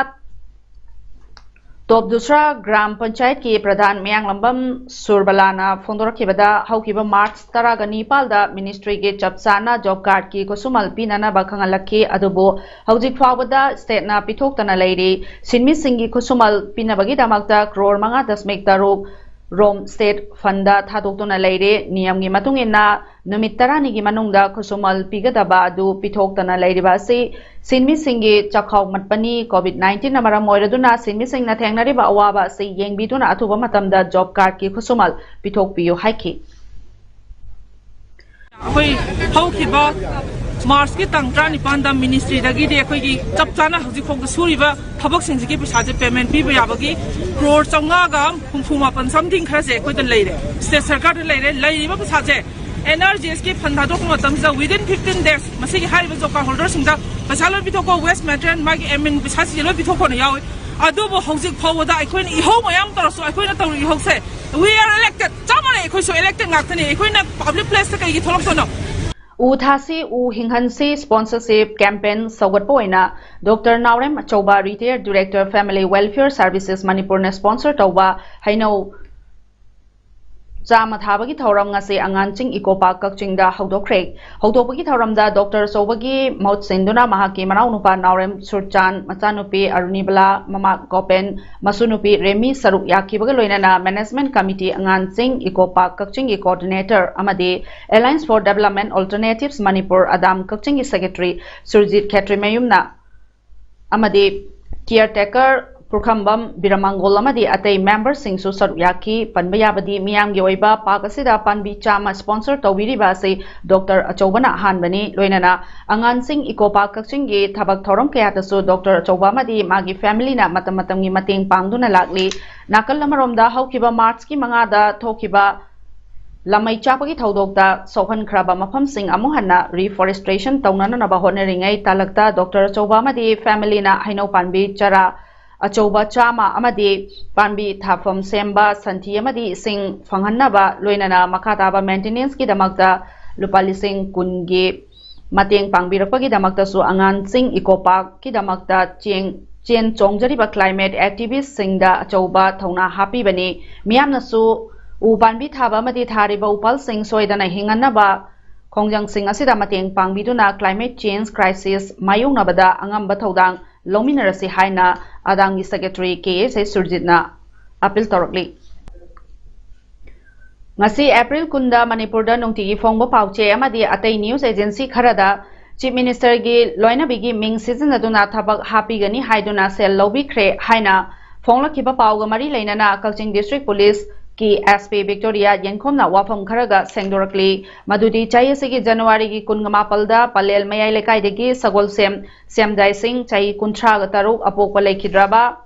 ꯇꯣꯞ ꯗꯨꯁ꯭ꯔꯥ ꯒ꯭ꯔꯥꯝ ꯄꯟꯆꯥꯌꯠꯀꯤ ꯄ꯭ꯔꯙꯥꯟ ꯃꯌꯥꯡꯂꯝꯕꯝ ꯁꯨꯔꯕꯂꯥꯅ ꯐꯣꯡꯗꯣꯔꯛꯈꯤꯕꯗ, ꯍꯧꯈꯤꯕ ꯃꯥꯔꯆ ꯇꯔꯥꯒ ꯅꯤꯄꯥꯜꯗ ꯃꯤꯅꯤꯁꯇ꯭ꯔꯤꯒꯤ ꯆꯞ ꯆꯥꯅ ꯖꯣꯕ ꯀꯥꯔꯗꯀꯤ ꯈꯨꯠꯁꯨꯃꯜ ꯄꯤꯅꯅꯕ ꯈꯪꯍꯜꯂꯛꯈꯤ꯫ ꯑꯗꯨꯕꯨ ꯍꯧꯖꯤꯛ ꯐꯥꯎꯕꯗ ꯁ꯭ꯇꯦꯠꯅ ꯄꯤꯊꯣꯛꯇꯅ ꯂꯩꯔꯤ꯫ ꯁꯤꯟꯃꯤꯁꯤꯡꯒꯤ ꯈꯨꯠꯁꯨꯃꯜ ꯄꯤꯅꯕꯒꯤꯗꯃꯛꯇ ꯀ꯭ꯔꯣꯔ ꯃꯉꯥ ꯗꯁꯃꯤꯛ ꯇꯔꯨꯛ ꯔꯣꯝ ꯁ꯭ꯇꯦꯠ ꯐꯟꯗ ꯊꯥꯗꯣꯛꯇꯨꯅ ꯂꯩꯔꯦ꯫ ꯅꯤꯌꯝꯒꯤ ꯃꯇꯨꯡ ꯏꯟꯅ ꯅꯨꯃꯤꯠ ꯇꯔꯥꯅꯤꯒꯤ ꯃꯅꯨꯡꯗ ꯈꯨꯠꯁꯨꯃꯜ ꯄꯤꯒꯗꯕ ꯑꯗꯨ ꯄꯤꯊꯣꯛꯇꯅ ꯂꯩꯔꯤꯕ ꯑꯁꯤ ꯁꯤꯟꯃꯤꯁꯤꯡꯒꯤ ꯆꯈꯥꯎ ꯃꯠꯄꯅꯤ꯫ ꯀꯣꯚꯤꯗ ꯅꯥꯏꯟꯇꯤꯟꯅ ꯃꯔꯝ ꯑꯣꯏꯔꯗꯨꯅ ꯁꯤꯟꯃꯤꯁꯤꯡꯅ ꯊꯦꯡꯅꯔꯤꯕ ꯑꯋꯥꯕ ꯑꯁꯤ ꯌꯦꯡꯕꯤꯗꯨꯅ ꯑꯊꯨꯕ ꯃꯇꯝꯗ ꯖꯣꯕ ꯀꯥꯔꯗꯀꯤ ꯈꯨꯠꯁꯨꯃꯜ ꯄꯤꯊꯣꯛꯄꯤꯌꯨ ꯍꯥꯏꯈꯤ꯫ ꯑꯩꯈꯣꯏ ꯍꯧꯈꯤꯕ ꯃꯥꯔꯆꯀꯤ ꯇꯥꯡ ꯇꯔꯥꯅꯤꯄꯥꯟꯗ ꯃꯤꯅꯤꯁꯇ꯭ꯔꯤꯗꯒꯤꯗꯤ ꯑꯩꯈꯣꯏꯒꯤ ꯆꯞ ꯆꯥꯅ ꯍꯧꯖꯤꯛ ꯐꯥꯎꯗ ꯁꯨꯔꯤꯕ ꯊꯕꯛꯁꯤꯡꯁꯤꯒꯤ ꯄꯩꯁꯥꯁꯦ ꯄꯦꯃꯦꯟ ꯄꯤꯕ ꯌꯥꯕꯒꯤ ꯀ꯭ꯔꯣꯔ ꯆꯥꯝꯃꯉꯥꯒ ꯍꯨꯝꯐꯨ ꯃꯥꯄꯟ ꯁꯝꯊꯤꯡ ꯈꯔꯁꯦ ꯑꯩꯈꯣꯏꯗ ꯂꯩꯔꯦ, ꯁ꯭ꯇꯦꯠ ꯁꯔꯀꯥꯔꯗ ꯂꯩꯔꯦ꯫ ꯂꯩꯔꯤꯕ ꯄꯩꯁꯥꯁꯦ ꯑꯦꯟ ꯑꯥꯔ ꯖꯤ ꯑꯦꯁꯀꯤ ꯐꯟ ꯊꯥꯗꯣꯛꯄ ꯃꯇꯝꯁꯤꯗ within fifteen days ꯃꯁꯤꯒꯤ ꯍꯥꯏꯔꯤꯕ ꯖꯣꯕ ꯀꯥꯔꯗ ꯍꯣꯜꯗꯔꯁꯤꯡꯗ ꯄꯩꯁꯥ ꯂꯣꯏ ꯄꯤꯊꯣꯛꯈꯣ, ꯋꯦꯁ ꯃꯦꯇꯔꯤꯌꯦꯜ, ꯃꯥꯒꯤ ꯑꯦꯗꯃꯤꯟ ꯄꯩꯁꯥꯁꯤꯡꯁꯦ ꯂꯣꯏ ꯄꯤꯊꯣꯛꯈꯣꯅ ꯌꯥꯎꯏ꯫ ꯑꯗꯨꯕꯨ ꯍꯧꯖꯤꯛ ꯐꯥꯎꯕꯗ ꯑꯩꯈꯣꯏꯅ ꯏꯍꯧ ꯃꯌꯥꯝ ꯇꯧꯔꯁꯨ ꯑꯩꯈꯣꯏꯅ ꯇꯧꯔꯤꯕ ꯏꯍꯧꯁꯦ, we are elected, ꯆꯞ ꯃꯥꯟꯅꯩ, ꯑꯩꯈꯣꯏꯁꯨ ꯏꯂꯦꯛꯇꯦꯗ ꯉꯥꯛꯇꯅꯤ, ꯑꯩꯈꯣꯏꯅ ꯄꯕ꯭ꯂꯤꯛ ꯄ꯭ꯂꯦꯁꯇ ꯀꯩꯒꯤ ꯊꯣꯛꯂꯛꯇꯣꯏꯅꯣ? ꯎ ꯊꯥꯁꯤ ꯎ ꯍꯤꯡꯍꯟꯁꯤ ꯁ꯭ꯄꯣꯟꯁꯔꯁꯤꯞ ꯀꯦꯝꯄꯦꯟ ꯁꯧꯒꯠꯄ ꯑꯣꯏꯅ ꯗꯣꯛꯇꯔ ꯅꯥꯎꯔꯦꯝ ꯑꯆꯧꯕ, retire director, family welfare services, ꯃꯅꯤꯄꯨꯔꯅ ꯁ꯭ꯄꯣꯟꯁꯔ ꯇꯧꯕ ꯍꯩꯅꯧ ꯆꯥꯝꯃ ꯊꯥꯕꯒꯤ ꯊꯧꯔꯝ ꯉꯁꯤ ꯑꯉꯥꯟꯆꯤꯡ ꯏꯀꯣ ꯄꯥꯔꯛ ꯀꯛꯆꯤꯡꯗ ꯍꯧꯗꯣꯛꯈ꯭ꯔꯦ꯫ ꯍꯧꯗꯣꯛꯄꯒꯤ ꯊꯧꯔꯝꯗ ꯗꯣꯛꯇꯔ ꯑꯆꯧꯕꯒꯤ ꯃꯍꯨꯠ ꯁꯤꯟꯗꯨꯅ ꯃꯍꯥꯛꯀꯤ ꯃꯅꯥꯎꯅꯨꯄꯥ ꯅꯥꯎꯔꯦꯝ ꯁꯨꯔꯆꯥꯟ, ꯃꯆꯥꯅꯨꯄꯤ ꯑꯔꯨꯅꯤꯕꯂꯥ, ꯃꯃꯥ ꯒꯣꯄꯦꯟ, ꯃꯁꯨꯅꯨꯄꯤ ꯔꯦꯃꯤ ꯁꯔꯨꯛ ꯌꯥꯈꯤꯕꯒ ꯂꯣꯏꯅꯅ ꯃꯦꯅꯦꯖꯃꯦꯟꯠ ꯀꯃꯤꯇꯤ ꯑꯉꯥꯟꯆꯤꯡ ꯏꯀꯣ ꯄꯥꯔꯛ ꯀꯛꯆꯤꯡꯒꯤ ꯀꯣꯑꯣꯔꯗꯤꯅꯦꯇꯔ ꯑꯃꯗꯤ Alliance for Development Alternatives Manipur, ꯑꯗꯥꯝ ꯀꯛꯆꯤꯡꯒꯤ ꯁꯦꯀ꯭ꯔꯦꯇꯔꯤ ꯁꯨꯔꯖꯤꯠ ꯈꯦꯇ꯭ꯔꯤꯃꯌꯨꯝꯅ ꯑꯃꯗꯤ ꯀꯤꯌꯔ ꯇꯦꯀꯔ ꯄꯨꯈ꯭ꯔꯝꯕꯝ ꯕꯤꯔꯃꯥꯡꯒꯣꯜ ꯑꯃꯗꯤ ꯑꯇꯩ ꯃꯦꯝꯕꯔꯁꯤꯡꯁꯨ ꯁꯔꯨꯛ ꯌꯥꯈꯤ꯫ ꯄꯟꯕ ꯌꯥꯕꯗꯤ ꯃꯤꯌꯥꯝꯒꯤ ꯑꯣꯏꯕ ꯄꯥꯔꯛ ꯑꯁꯤꯗ ꯄꯥꯝꯕꯤ ꯆꯥꯝꯃ ꯁ꯭ꯄꯣꯟꯁꯔ ꯇꯧꯕꯤꯔꯤꯕ ꯑꯁꯤ ꯗꯣꯛꯇꯔ ꯑꯆꯧꯕꯅ ꯑꯍꯥꯟꯕꯅꯤ꯫ ꯂꯣꯏꯅꯅ ꯑꯉꯥꯟꯆꯤꯡ ꯏꯀꯣ ꯄꯥꯔꯛ ꯀꯛꯆꯤꯡꯒꯤ ꯊꯕꯛ ꯊꯧꯔꯝ ꯀꯌꯥꯗꯁꯨ ꯗꯣꯛꯇꯔ ꯑꯆꯧꯕ ꯑꯃꯗꯤ ꯃꯥꯒꯤ ꯐꯦꯃꯤꯂꯤꯅ ꯃꯇꯝ ꯃꯇꯝꯒꯤ ꯃꯇꯦꯡ ꯄꯥꯡꯗꯨꯅ ꯂꯥꯛꯂꯤ꯫ ꯅꯥꯀꯜ ꯑꯃꯔꯣꯝꯗ ꯍꯧꯈꯤꯕ ꯃꯥꯔꯆꯀꯤ ꯃꯉꯥꯗ ꯊꯣꯛꯈꯤꯕ ꯂꯝꯃꯩ ꯆꯥꯛꯄꯒꯤ ꯊꯧꯗꯣꯛꯇ ꯁꯣꯛꯍꯟꯈ꯭ꯔꯕ ꯃꯐꯝꯁꯤꯡ ꯑꯃꯨꯛ ꯍꯟꯅ reforestation ꯇꯧꯅꯅꯕ ꯍꯣꯠꯅꯔꯤꯉꯩ ꯇꯥꯂꯛꯇ ꯗꯣꯛꯇꯔ ꯑꯆꯧꯕ ꯑꯃꯗꯤ family ꯅ ꯍꯩꯅꯧ ꯄꯥꯝꯕꯤ ꯆꯔꯥ ꯑꯆꯧꯕ ꯆꯥꯝꯃ ꯑꯃꯗꯤ ꯄꯥꯝꯕꯤ ꯊꯥꯐꯝ ꯁꯦꯝꯕ, ꯁꯟꯊꯤ ꯑꯃꯗꯤ ꯏꯁꯤꯡ ꯐꯪꯍꯟꯅꯕ, ꯂꯣꯏꯅꯅ ꯃꯈꯥ ꯇꯥꯕ maintenance ꯀꯤꯗꯃꯛꯇ ꯂꯨꯄꯥ ꯂꯤꯁꯤꯡ ꯀꯨꯟꯒꯤ ꯃꯇꯦꯡ ꯄꯥꯡꯕꯤꯔꯛꯄꯒꯤꯗꯃꯛꯇꯁꯨ ꯑꯉꯥꯟꯁꯤꯡ eco park ꯀꯤꯗꯃꯛꯇ ꯆꯦꯡ, ꯆꯦꯟ ꯆꯣꯡꯖꯔꯤꯕ climate activist ꯁꯤꯡꯗ ꯑꯆꯧꯕ ꯊꯧꯅꯥ ꯍꯥꯞꯄꯤꯕꯅꯤ꯫ ꯃꯤꯌꯥꯝꯅꯁꯨ ꯎ ꯄꯥꯝꯕꯤ ꯊꯥꯕ ꯑꯃꯗꯤ ꯊꯥꯔꯤꯕ ꯎꯄꯥꯜꯁꯤꯡ ꯁꯣꯏꯗꯅ ꯍꯤꯡꯍꯟꯅꯕ ꯈꯣꯡꯖꯪꯁꯤꯡ ꯑꯁꯤꯗ ꯃꯇꯦꯡ ꯄꯥꯡꯕꯤꯗꯨꯅ climate change crisis ꯃꯥꯌꯣꯛꯅꯕꯗ ꯑꯉꯝꯕ ꯊꯧꯗꯥꯡ ꯂꯧꯃꯤꯟꯅꯔꯁꯤ ꯍꯥꯏꯅ ꯑꯗꯥꯝꯒꯤ secretary ꯀꯦ ꯑꯦꯁ ꯑꯩꯆ ꯁꯨꯔꯖꯤꯠꯅ appeal ꯇꯧꯔꯛꯂꯤ꯫ ꯉꯁꯤ April ꯀꯨꯟꯗ ꯃꯅꯤꯄꯨꯔꯗ ꯅꯨꯡꯇꯤꯒꯤ ꯐꯣꯡꯕ ꯄꯥꯎꯆꯦ ꯑꯃꯗꯤ ꯑꯇꯩ news agency ꯈꯔꯗ Chief Minister ꯒꯤ ꯂꯣꯏꯅꯕꯤꯒꯤ ꯃꯤꯡ ꯁꯤꯖꯤꯟꯅꯗꯨꯅ ꯊꯕꯛ ꯍꯥꯞꯄꯤꯒꯅꯤ ꯍꯥꯏꯗꯨꯅ ꯁꯦꯜ ꯂꯧꯕꯤꯈ꯭ꯔꯦ ꯍꯥꯏꯅ ꯐꯣꯡꯂꯛꯈꯤꯕ ꯄꯥꯎꯒ ꯃꯔꯤ ꯂꯩꯅꯅ ꯀꯛꯆꯤꯡ District Police ꯀꯤ S P Victoria ꯌꯦꯡꯈꯣꯝꯅ ꯋꯥꯐꯝ ꯈꯔꯒ ꯁꯦꯡꯗꯣꯔꯛꯂꯤ꯫ ꯃꯗꯨꯗꯤ ꯆꯍꯤ ꯑꯁꯤꯒꯤ ꯖꯅꯋꯥꯔꯤꯒꯤ ꯀꯨꯟꯃꯥꯄꯜꯗ ꯄꯂꯦꯜ ꯃꯌꯥꯏ ꯂꯩꯀꯥꯏꯗꯒꯤ ꯁꯒꯣꯜꯁꯦꯝ ꯁꯦꯝꯖꯥꯏ ꯁꯤꯡ, ꯆꯍꯤ ꯀꯨꯟꯊ꯭ꯔꯥꯒ ꯇꯔꯨꯛ, ꯑꯄꯣꯛꯄ ꯂꯩꯈꯤꯗ꯭ꯔꯕ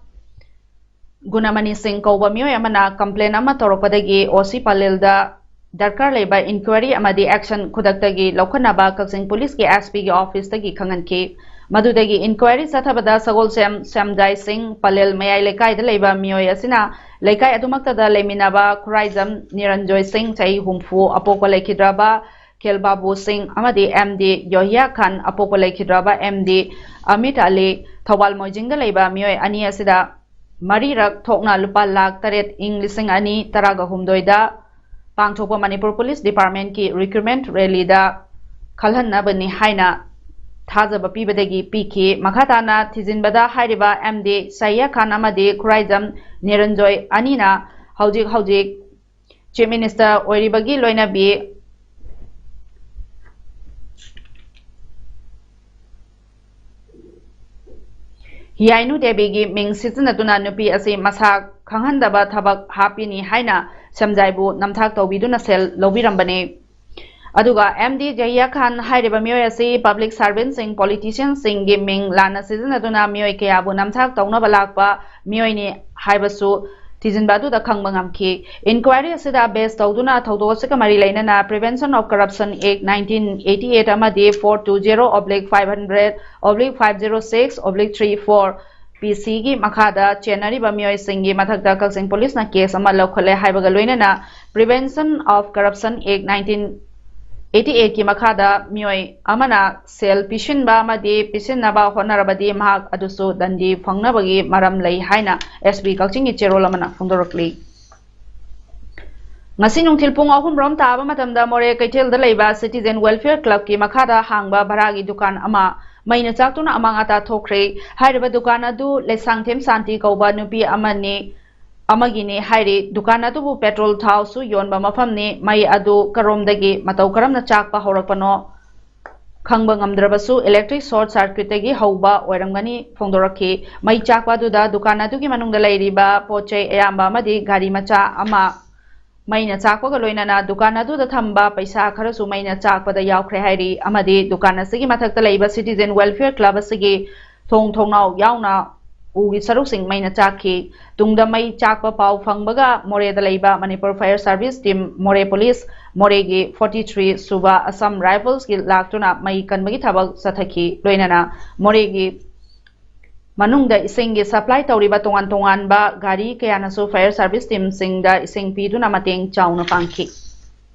ꯒꯨꯅꯃꯅꯤ ꯁꯤꯡ ꯀꯧꯕ ꯃꯤꯑꯣꯏ ꯑꯃꯅ complain ꯑꯃ ꯇꯧꯔꯛꯄꯗꯒꯤ O C ꯄꯂꯦꯜꯗ ꯗꯔꯀꯥꯔ ꯂꯩꯕ inquiry ꯑꯃꯗꯤ action ꯈꯨꯗꯛꯇꯒꯤ ꯂꯧꯈꯠꯅꯕ ꯀꯛꯆꯤꯡ Police ꯀꯤ S P ꯒꯤ office ꯇꯒꯤ ꯈꯪꯍꯟꯈꯤ꯫ ꯃꯗꯨꯗꯒꯤ inquiry ꯆꯠꯊꯕꯗ ꯁꯒꯣꯜꯁꯦꯝ ꯁꯦꯝꯖꯥꯏ ꯁꯤꯡ, ꯄꯂꯦꯜ ꯃꯌꯥꯏ ꯂꯩꯀꯥꯏꯗ ꯂꯩꯕ ꯃꯤꯑꯣꯏ ꯑꯁꯤꯅ ꯂꯩꯀꯥꯏ ꯑꯗꯨꯃꯛꯇꯗ ꯂꯩꯃꯤꯟꯅꯕ ꯈꯨꯔꯥꯏꯖꯝ ꯅꯤꯔꯟꯖꯣꯏ ꯁꯤꯡ, ꯆꯍꯤ ꯍꯨꯝꯐꯨ, ꯑꯄꯣꯛꯄ ꯂꯩꯈꯤꯗ꯭ꯔꯕ ꯈꯦꯜꯕꯥꯕꯨ ꯁꯤꯡ ꯑꯃꯗꯤ M D ꯌꯣꯍꯤꯌꯥ ꯈꯥꯟ, ꯑꯄꯣꯛꯄ ꯂꯩꯈꯤꯗ꯭ꯔꯕ M D ꯑꯃꯤꯠ ꯑꯂꯤ, ꯊꯧꯕꯥꯜ ꯃꯣꯏꯖꯤꯡꯗ ꯂꯩꯕ ꯃꯤꯑꯣꯏ ꯑꯅꯤ ꯑꯁꯤꯗ ꯃꯔꯤꯔꯛ ꯊꯣꯛꯅ ꯂꯨꯄꯥ ꯂꯥꯈ ꯇꯔꯦꯠ ꯏꯪ ꯂꯤꯁꯤꯡ ꯑꯅꯤ ꯇꯔꯥꯒ ꯍꯨꯝꯗꯣꯏꯗ ꯄꯥꯡꯊꯣꯛꯄ ꯃꯅꯤꯄꯨꯔ Police Department ꯀꯤ recruitment rally ꯗ ꯈꯜꯍꯟꯅꯕꯅꯤ ꯍꯥꯏꯅ ꯊꯥꯖꯕ ꯄꯤꯕꯗꯒꯤ ꯄꯤꯈꯤ꯫ ꯃꯈꯥ ꯇꯥꯅ ꯊꯤꯖꯤꯟꯕꯗ ꯍꯥꯏꯔꯤꯕ M D ꯁꯥꯍꯤꯌꯥ ꯈꯥꯟ ꯑꯃꯗꯤ ꯈꯨꯔꯥꯏꯖꯝ ꯅꯤꯔꯟꯖꯣꯏ ꯑꯅꯤꯅ ꯍꯧꯖꯤꯛ ꯍꯧꯖꯤꯛ Chief Minister ꯑꯣꯏꯔꯤꯕꯒꯤ ꯂꯣꯏꯅꯕꯤ ꯍꯤꯌꯥꯏꯅꯨ ꯗꯦꯕꯤꯒꯤ ꯃꯤꯡ ꯁꯤꯖꯤꯟꯅꯗꯨꯅ ꯅꯨꯄꯤ ꯑꯁꯤ ꯃꯁꯥ ꯈꯪꯍꯟꯗꯕ ꯊꯕꯛ ꯍꯥꯞꯄꯤꯅꯤ ꯍꯥꯏꯅ ꯁꯦꯝꯖꯥꯏꯕꯨ ꯅꯝꯊꯥꯛ ꯇꯧꯕꯤꯗꯨꯅ ꯁꯦꯜ ꯂꯧꯕꯤꯔꯝꯕꯅꯤ꯫ ꯑꯗꯨꯒ M D ꯖꯍꯤꯌꯥ ꯈꯥꯟ ꯍꯥꯏꯔꯤꯕ ꯃꯤꯑꯣꯏ ꯑꯁꯤ public servant ꯁꯤꯡ, politician ꯁꯤꯡꯒꯤ ꯃꯤꯡ ꯂꯥꯟꯅ ꯁꯤꯖꯤꯟꯅꯗꯨꯅ ꯃꯤꯑꯣꯏ ꯀꯌꯥꯕꯨ ꯅꯝꯊꯥꯛ ꯇꯧꯅꯕ ꯂꯥꯛꯄ ꯃꯤꯑꯣꯏꯅꯤ ꯍꯥꯏꯕꯁꯨ ꯊꯤꯖꯤꯟꯕ ꯑꯗꯨꯗ ꯈꯪꯕ ꯉꯝꯈꯤ꯫ Inquiry ꯑꯁꯤꯗ base ꯇꯧꯗꯨꯅ ꯊꯧꯗꯣꯛ ꯑꯁꯤꯒ ꯃꯔꯤ ꯂꯩꯅꯅ Prevention of Corruption Act nineteen eighty eight ꯑꯃꯗꯤ four two zero oblique five hundred oblique five zero six oblique three four P C ꯒꯤ ꯃꯈꯥꯗ ꯆꯦꯟꯅꯔꯤꯕ ꯃꯤꯑꯣꯏꯁꯤꯡꯒꯤ ꯃꯊꯛꯇ ꯀꯛꯆꯤꯡ ꯄꯨꯂꯤꯁꯅ case ꯑꯃ ꯂꯧꯈꯠꯂꯦ ꯍꯥꯏꯕꯒ ꯂꯣꯏꯅꯅ Prevention of Corruption Act nineteen eighty eight ꯀꯤ ꯃꯈꯥꯗ ꯃꯤꯑꯣꯏ ꯑꯃꯅ ꯁꯦꯜ ꯄꯤꯁꯤꯟꯕ ꯑꯃꯗꯤ ꯄꯤꯁꯤꯟꯅꯕ ꯍꯣꯠꯅꯔꯕꯗꯤ ꯃꯍꯥꯛ ꯑꯗꯨꯁꯨ ꯗꯟꯗꯤ ꯐꯪꯅꯕꯒꯤ ꯃꯔꯝ ꯂꯩ ꯍꯥꯏꯅ S P ꯀꯛꯆꯤꯡꯒꯤ ꯆꯦꯔꯣꯜ ꯑꯃꯅ ꯐꯣꯡꯗꯣꯔꯛꯂꯤ꯫ ꯉꯁꯤ ꯅꯨꯡꯊꯤꯜ ꯄꯨꯡ ꯑꯍꯨꯝ ꯔꯣꯝ ꯇꯥꯕ ꯃꯇꯝꯗ ꯃꯣꯔꯦ ꯀꯩꯊꯦꯜꯗ ꯂꯩꯕ Citizen Welfare Club ꯀꯤ ꯃꯈꯥꯗ ꯍꯥꯡꯕ ꯚꯔꯥꯒꯤ ꯗꯨꯀꯥꯟ ꯑꯃ ꯃꯩꯅ ꯆꯥꯛꯇꯨꯅ ꯑꯃꯥꯡ ꯑꯇꯥ ꯊꯣꯛꯈ꯭ꯔꯦ꯫ ꯍꯥꯏꯔꯤꯕ ꯗꯨꯀꯥꯟ ꯑꯗꯨ ꯂꯩꯁꯥꯡꯊꯦꯝ ꯁꯥꯟꯇꯤ ꯀꯧꯕ ꯅꯨꯄꯤ ꯑꯃꯅꯤ, ꯑꯃꯒꯤꯅꯤ ꯍꯥꯏꯔꯤ꯫ ꯗꯨꯀꯥꯟ ꯑꯗꯨꯕꯨ petrol ꯊꯥꯎꯁꯨ ꯌꯣꯟꯕ ꯃꯐꯝꯅꯤ꯫ ꯃꯩ ꯑꯗꯨ ꯀꯔꯣꯝꯗꯒꯤ ꯃꯇꯧ ꯀꯔꯝꯅ ꯆꯥꯛꯄ ꯍꯧꯔꯛꯄꯅꯣ ꯈꯪꯕ ꯉꯝꯗ꯭ꯔꯕꯁꯨ electric short circuit ꯇꯒꯤ ꯍꯧꯕ ꯑꯣꯏꯔꯝꯒꯅꯤ ꯐꯣꯡꯗꯣꯔꯛꯈꯤ꯫ ꯃꯩ ꯆꯥꯛꯄ ꯑꯗꯨꯗ ꯗꯨꯀꯥꯟ ꯑꯗꯨꯒꯤ ꯃꯅꯨꯡꯗ ꯂꯩꯔꯤꯕ ꯄꯣꯠ ꯆꯩ ꯑꯌꯥꯝꯕ ꯑꯃꯗꯤ ꯒꯥꯔꯤ ꯃꯆꯥ ꯑꯃ ꯃꯩꯅ ꯆꯥꯛꯄꯒ ꯂꯣꯏꯅꯅ ꯗꯨꯀꯥꯟ ꯑꯗꯨꯗ ꯊꯝꯕ ꯄꯩꯁꯥ ꯈꯔꯁꯨ ꯃꯩꯅ ꯆꯥꯛꯄꯗ ꯌꯥꯎꯈ꯭ꯔꯦ ꯍꯥꯏꯔꯤ꯫ ꯑꯃꯗꯤ ꯗꯨꯀꯥꯟ ꯑꯁꯤꯒꯤ ꯃꯊꯛꯇ ꯂꯩꯕ Citizen Welfare Club ꯑꯁꯤꯒꯤ ꯊꯣꯡ ꯊꯣꯡꯅꯥꯎ ꯌꯥꯎꯅ ꯎꯒꯤ ꯁꯔꯨꯛꯁꯤꯡ ꯃꯩꯅ ꯆꯥꯛꯈꯤ꯫ ꯇꯨꯡꯗ ꯃꯩ ꯆꯥꯛꯄ ꯄꯥꯎ ꯐꯪꯕꯒ ꯃꯣꯔꯦꯗ ꯂꯩꯕ Manipur Fire Service Team, ꯃꯣꯔꯦ ꯄꯨꯂꯤꯁ, ꯃꯣꯔꯦꯒꯤ forty three ꯁꯨꯕ Assam Rifles ꯀꯤ ꯂꯥꯛꯇꯨꯅ ꯃꯩ ꯀꯟꯕꯒꯤ ꯊꯕꯛ ꯆꯠꯊꯈꯤ꯫ ꯂꯣꯏꯅꯅ ꯃꯣꯔꯦꯒꯤ ꯃꯅꯨꯡꯗ ꯏꯁꯤꯡꯒꯤ supply ꯇꯧꯔꯤꯕ ꯇꯣꯉꯥꯟ ꯇꯣꯉꯥꯟꯕ ꯒꯥꯔꯤ ꯀꯌꯥꯅꯁꯨ Fire Service Team ꯁꯤꯡꯗ ꯏꯁꯤꯡ ꯄꯤꯗꯨꯅ ꯃꯇꯦꯡ ꯆꯥꯎꯅ ꯄꯥꯡꯈꯤ꯫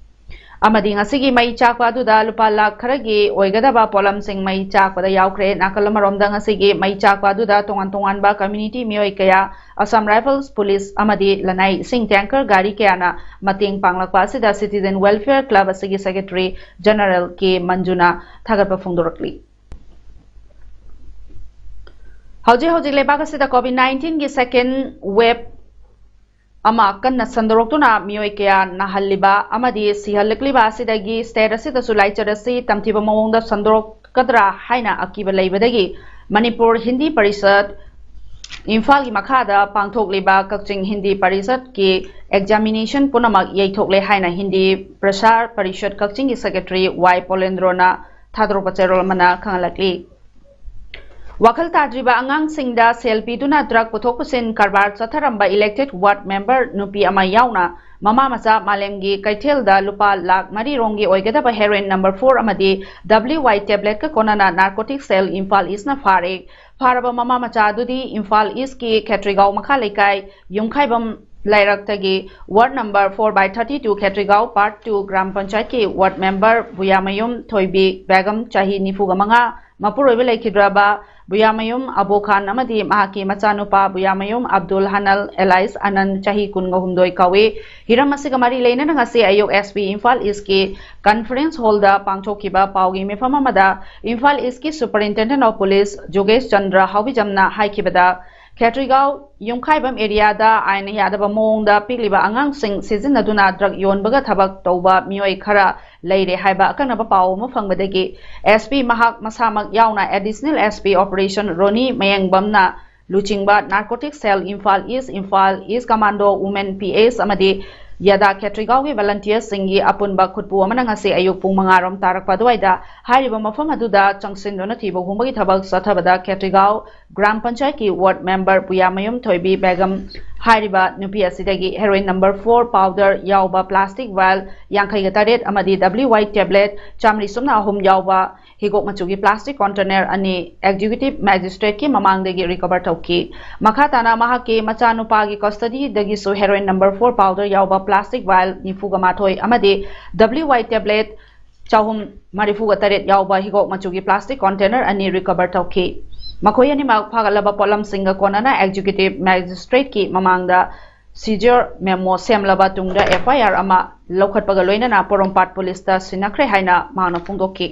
ꯑꯃꯗꯤ ꯉꯁꯤꯒꯤ ꯃꯩ ꯆꯥꯛꯄ ꯑꯗꯨꯗ ꯂꯨꯄꯥ ꯂꯥꯈ ꯈꯔꯒꯤ ꯑꯣꯏꯒꯗꯕ ꯄꯣꯠꯂꯝꯁꯤꯡ ꯃꯩ ꯆꯥꯛꯄꯗ ꯌꯥꯎꯈ꯭ꯔꯦ꯫ ꯅꯥꯀꯜ ꯑꯃꯔꯣꯝꯗ ꯉꯁꯤꯒꯤ ꯃꯩ ꯆꯥꯛꯄ ꯑꯗꯨꯗ ꯇꯣꯉꯥꯟ ꯇꯣꯉꯥꯟꯕ community ꯃꯤꯑꯣꯏ ꯀꯌꯥ, Assam Rifles, ꯄꯨꯂꯤꯁ ꯑꯃꯗꯤ ꯂꯅꯥꯏ ꯏꯁꯤꯡ tanker ꯒꯥꯔꯤ ꯀꯌꯥꯅ ꯃꯇꯦꯡ ꯄꯥꯡꯂꯛꯄ ꯑꯁꯤꯗ Citizen Welfare Club ꯑꯁꯤꯒꯤ Secretary General ꯀꯦ ꯃꯟꯖꯨꯅ ꯊꯥꯒꯠꯄ ꯐꯣꯡꯗꯣꯔꯛꯂꯤ꯫ ꯍꯧꯖꯤꯛ ꯍꯧꯖꯤꯛ ꯂꯩꯕꯥꯛ ꯑꯁꯤꯗ COVID nineteen ꯒꯤ second wave ꯑꯃ ꯀꯟꯅ ꯁꯟꯗꯣꯔꯛꯇꯨꯅ ꯃꯤꯑꯣꯏ ꯀꯌꯥ ꯅꯥꯍꯜꯂꯤꯕ ꯑꯃꯗꯤ ꯁꯤꯍꯜꯂꯛꯂꯤꯕ ꯑꯁꯤꯗꯒꯤ state ꯑꯁꯤꯗꯁꯨ ꯂꯥꯏꯆꯠ ꯑꯁꯤ ꯇꯝꯊꯤꯕ ꯃꯑꯣꯡꯗ ꯁꯟꯗꯣꯔꯛꯀꯗ꯭ꯔꯥ ꯍꯥꯏꯅ ꯑꯀꯤꯕ ꯂꯩꯕꯗꯒꯤ ꯃꯅꯤꯄꯨꯔ ꯍꯤꯟꯗꯤ ꯄꯔꯤꯁꯠ ꯏꯝꯐꯥꯜꯒꯤ ꯃꯈꯥꯗ ꯄꯥꯡꯊꯣꯛꯂꯤꯕ ꯀꯛꯆꯤꯡ ꯍꯤꯟꯗꯤ ꯄꯔꯤꯁꯠꯀꯤ examination ꯄꯨꯝꯅꯃꯛ ꯌꯩꯊꯣꯛꯂꯦ ꯍꯥꯏꯅ ꯍꯤꯟꯗꯤ ꯄ꯭ꯔꯁꯥꯔ ꯄꯔꯤꯁꯠ ꯀꯛꯆꯤꯡꯒꯤ Secretary ꯋꯥꯏ ꯄꯣꯂꯦꯟꯗ꯭ꯔꯣꯅ ꯊꯥꯗꯣꯔꯛꯄ ꯆꯦꯔꯣꯜ ꯑꯃꯅ ꯈꯪꯍꯜꯂꯛꯂꯤ꯫ ꯋꯥꯈꯜ ꯇꯥꯗ꯭ꯔꯤꯕ ꯑꯉꯥꯡꯁꯤꯡꯗ ꯁꯦꯜ ꯄꯤꯗꯨꯅ ꯗ꯭ꯔꯒ ꯄꯨꯊꯣꯛ ꯄꯨꯁꯤꯟ ꯀꯔꯕꯥꯔ ꯆꯠꯊꯔꯝꯕ ꯏꯂꯦꯛꯇꯦꯗ ꯋꯥꯔꯗ ꯃꯦꯝꯕꯔ ꯅꯨꯄꯤ ꯑꯃ ꯌꯥꯎꯅ ꯃꯃꯥ ꯃꯆꯥ ꯃꯥꯂꯦꯝꯒꯤ ꯀꯩꯊꯦꯜꯗ ꯂꯨꯄꯥ ꯂꯥꯈ ꯃꯔꯤ ꯔꯣꯝꯒꯤ ꯑꯣꯏꯒꯗꯕ ꯍꯦꯔꯣꯏꯟ ꯅꯝꯕꯔ ꯐꯣꯔ ꯑꯃꯗꯤ ꯗꯕ꯭ꯂꯤꯎ ꯋꯥꯏ ꯇꯦꯕ꯭ꯂꯦꯠꯀ ꯀꯣꯟꯅꯅ ꯅꯥꯔꯀꯣꯇꯤꯛ ꯁꯦꯜ ꯏꯝꯐꯥꯜ ꯏꯁꯅ ꯐꯥꯔꯦ꯫ ꯐꯥꯔꯕ ꯃꯃꯥ ꯃꯆꯥ ꯑꯗꯨꯗꯤ ꯏꯝꯐꯥꯜ ꯏꯁꯀꯤ ꯈꯦꯇ꯭ꯔꯤꯒꯥꯎ ꯃꯈꯥ ꯂꯩꯀꯥꯏ ꯌꯨꯝꯈꯥꯏꯕꯝ ꯂꯩꯔꯛꯇꯒꯤ ward number four by thirty two Khetrigao part two gram ꯄꯟꯆꯥꯌꯠꯀꯤ ꯋꯥꯔꯗ ꯃꯦꯝꯕꯔ ꯕꯨꯌꯥꯃꯌꯨꯝ ꯊꯣꯏꯕꯤ ꯕꯦꯒꯝ ꯆꯍꯤ ꯅꯤꯐꯨꯒ ꯃꯉꯥ ꯃꯄꯨꯔꯣꯏꯕ ꯂꯩꯈꯤꯗ꯭ꯔꯕ ꯕꯨꯌꯥꯃꯌꯨꯝ ꯑꯕꯣ ꯈꯥꯟ ꯑꯃꯗꯤ ꯃꯍꯥꯛꯀꯤ ꯃꯆꯥꯅꯨꯄꯥ ꯕꯨꯌꯥꯃꯌꯨꯝ ꯑꯕꯗꯨꯜ ꯍꯅꯜ ꯑꯦꯂꯥꯏꯁ ꯑꯅꯟ ꯆꯍꯤ ꯀꯨꯟꯒ ꯍꯨꯝꯗꯣꯏ ꯀꯧꯏ꯫ ꯍꯤꯔꯝ ꯑꯁꯤꯒ ꯃꯔꯤ ꯂꯩꯅꯅ ꯉꯁꯤ ꯑꯌꯨꯛ ꯑꯦꯁ ꯄꯤ ꯏꯝꯐꯥꯜ ꯏꯁꯀꯤ ꯀꯟꯐꯔꯦꯟꯁ ꯍꯣꯜꯗ ꯄꯥꯡꯊꯣꯛꯈꯤꯕ ꯄꯥꯎꯒꯤ ꯃꯤꯐꯝ ꯑꯃꯗ ꯏꯝꯐꯥꯜ ꯏꯁꯀꯤ ꯁꯨꯄꯔꯏꯟꯇꯦꯟꯗꯦꯟ ꯑꯣꯐ ꯄꯨꯂꯤꯁ ꯖꯣꯒꯦꯁ ꯆꯟꯗ꯭ꯔ ꯍꯥꯎꯕꯤꯖꯝꯅ ꯍꯥꯏꯈꯤꯕꯗ, ꯈꯦꯇ꯭ꯔꯤꯒꯥꯎ ꯌꯨꯝꯈꯥꯏꯕꯝ ꯑꯦꯔꯤꯌꯥꯗ ꯑꯥꯏꯟꯅ ꯌꯥꯗꯕ ꯃꯑꯣꯡꯗ ꯄꯤꯛꯂꯤꯕ ꯑꯉꯥꯡꯁꯤꯡ ꯁꯤꯖꯤꯟꯅꯗꯨꯅ ꯗ꯭ꯔꯒ ꯌꯣꯟꯕꯒ ꯊꯕꯛ ꯇꯧꯕ ꯃꯤꯑꯣꯏ ꯈꯔ ꯂꯩꯔꯦ ꯍꯥꯏꯕ ꯑꯀꯛꯅꯕ ꯄꯥꯎ ꯑꯃ ꯐꯪꯕꯗꯒꯤ ꯑꯦꯁ ꯄꯤ ꯃꯍꯥꯛ ꯃꯁꯥꯃꯛ ꯌꯥꯎꯅ ꯑꯦꯗꯤꯁꯅꯦꯜ ꯑꯦꯁ ꯄꯤ ꯑꯣꯄꯔꯦꯁꯟ ꯔꯣꯅꯤ ꯃꯌꯦꯡꯕꯝꯅ ꯂꯨꯆꯤꯡꯕ ꯅꯥꯔꯀꯣꯇꯤꯛ ꯁꯦꯜ ꯏꯝꯐꯥꯜ ꯏꯁ, ꯏꯝꯐꯥꯜ ꯏꯁ ꯀꯃꯥꯟꯗꯣ ꯋꯨꯃꯦꯟ ꯄꯤ ꯑꯦꯁ ꯑꯃꯗꯤ ꯌꯥꯗꯥ ꯈꯦꯇ꯭ꯔꯤꯒꯥꯎꯒꯤ ꯚꯂꯟꯇꯤꯌꯔꯁꯤꯡꯒꯤ ꯑꯄꯨꯟꯕ ꯈꯨꯠꯄꯨ ꯑꯃꯅ ꯉꯁꯤ ꯑꯌꯨꯛ ꯄꯨꯡ ꯃꯉꯥ ꯔꯣꯝ ꯇꯥꯔꯛꯄ ꯑꯗꯨꯋꯥꯏꯗ ꯍꯥꯏꯔꯤꯕ ꯃꯐꯝ ꯑꯗꯨꯗ ꯆꯪꯁꯤꯟꯗꯨꯅ ꯊꯤꯕ ꯍꯨꯝꯕꯒꯤ ꯊꯕꯛ ꯆꯠꯊꯕꯗ ꯈꯦꯇ꯭ꯔꯤꯒꯥꯎ ꯒ꯭ꯔꯥꯝ ꯄꯟꯆꯥꯌꯠꯀꯤ ꯋꯥꯔꯗ ꯃꯦꯝꯕꯔ ꯄꯨꯌꯥꯃꯌꯨꯝ ꯊꯣꯏꯕꯤ ꯕꯦꯒꯝ ꯍꯥꯏꯔꯤꯕ ꯅꯨꯄꯤ ꯑꯁꯤꯗꯒꯤ ꯍꯦꯔꯣꯏꯟ ꯅꯝꯕꯔ ꯐꯣꯔ ꯄꯥꯎꯗꯔ ꯌꯥꯎꯕ ꯄ꯭ꯂꯥꯁꯇꯤꯛ ꯚꯥꯏꯜ ꯌꯥꯡꯈꯩꯒ ꯇꯔꯦꯠ ꯑꯃꯗꯤ ꯗꯕ꯭ꯂꯤꯎ ꯋꯥꯏ ꯇꯦꯕ꯭ꯂꯦꯠ ꯆꯥꯃꯔꯤ ꯁꯨꯞꯅ ꯑꯍꯨꯝ ꯌꯥꯎꯕ ꯍꯤꯒꯣꯛ ꯃꯆꯨꯒꯤ ꯄ꯭ꯂꯥꯁꯇꯤꯛ ꯀꯣꯟꯇꯦꯅꯔ ꯑꯅꯤ ꯑꯦꯛꯖꯤꯀ꯭ꯌꯨꯇꯤꯚ ꯃꯦꯖꯤꯁꯇ꯭ꯔꯦꯠꯀꯤ ꯃꯃꯥꯡꯗꯒꯤ ꯔꯤꯀꯚꯔ ꯇꯧꯈꯤ꯫ ꯃꯈꯥ ꯇꯥꯅ ꯃꯍꯥꯛꯀꯤ ꯃꯆꯥꯅꯨꯄꯥꯒꯤ ꯀꯁꯇꯗꯤꯗꯒꯤꯁꯨ ꯍꯦꯔꯣꯏꯟ ꯅꯝꯕꯔ ꯐꯣꯔ ꯄꯥꯎꯗꯔ ꯌꯥꯎꯕ ꯄ꯭ꯂꯥꯁꯇꯤꯛ ꯚꯥꯏꯜ ꯅꯤꯐꯨꯒ ꯃꯥꯊꯣꯏ ꯑꯃꯗꯤ ꯗꯕ꯭ꯂꯤꯎ ꯋꯥꯏ ꯇꯦꯕ꯭ꯂꯦꯠ ꯆꯍꯨꯝ ꯃꯔꯤꯐꯨꯒ ꯇꯔꯦꯠ ꯌꯥꯎꯕ ꯍꯤꯒꯣꯛ ꯃꯆꯨꯒꯤ ꯄ꯭ꯂꯥꯁꯇꯤꯛ ꯀꯣꯟꯇꯦꯅꯔ ꯑꯅꯤ ꯔꯤꯀꯚꯔ ꯇꯧꯈꯤ꯫ ꯃꯈꯣꯏ ꯑꯅꯤꯃꯛ ꯐꯥꯒꯠꯂꯕ ꯄꯣꯠꯂꯝꯁꯤꯡꯒ ꯀꯣꯟꯅꯅ ꯑꯦꯛꯖꯤꯀ꯭ꯌꯨꯇꯤꯚ ꯃꯦꯖꯤꯁꯇ꯭ꯔꯦꯠꯀꯤ ꯃꯃꯥꯡꯗ ꯁꯤꯖꯔ ꯃꯦꯃꯣ ꯁꯦꯝꯂꯕ ꯇꯨꯡꯗ ꯑꯦꯐ ꯑꯥꯏ ꯑꯥꯔ ꯑꯃ ꯂꯧꯈꯠꯄꯒ ꯂꯣꯏꯅꯅ ꯄꯣꯔꯣꯝꯄꯥꯠ ꯄꯨꯂꯤꯁꯇ ꯁꯤꯟꯅꯈ꯭ꯔꯦ ꯍꯥꯏꯅ ꯃꯍꯥꯛꯅ ꯐꯣꯡꯗꯣꯛꯈꯤ꯫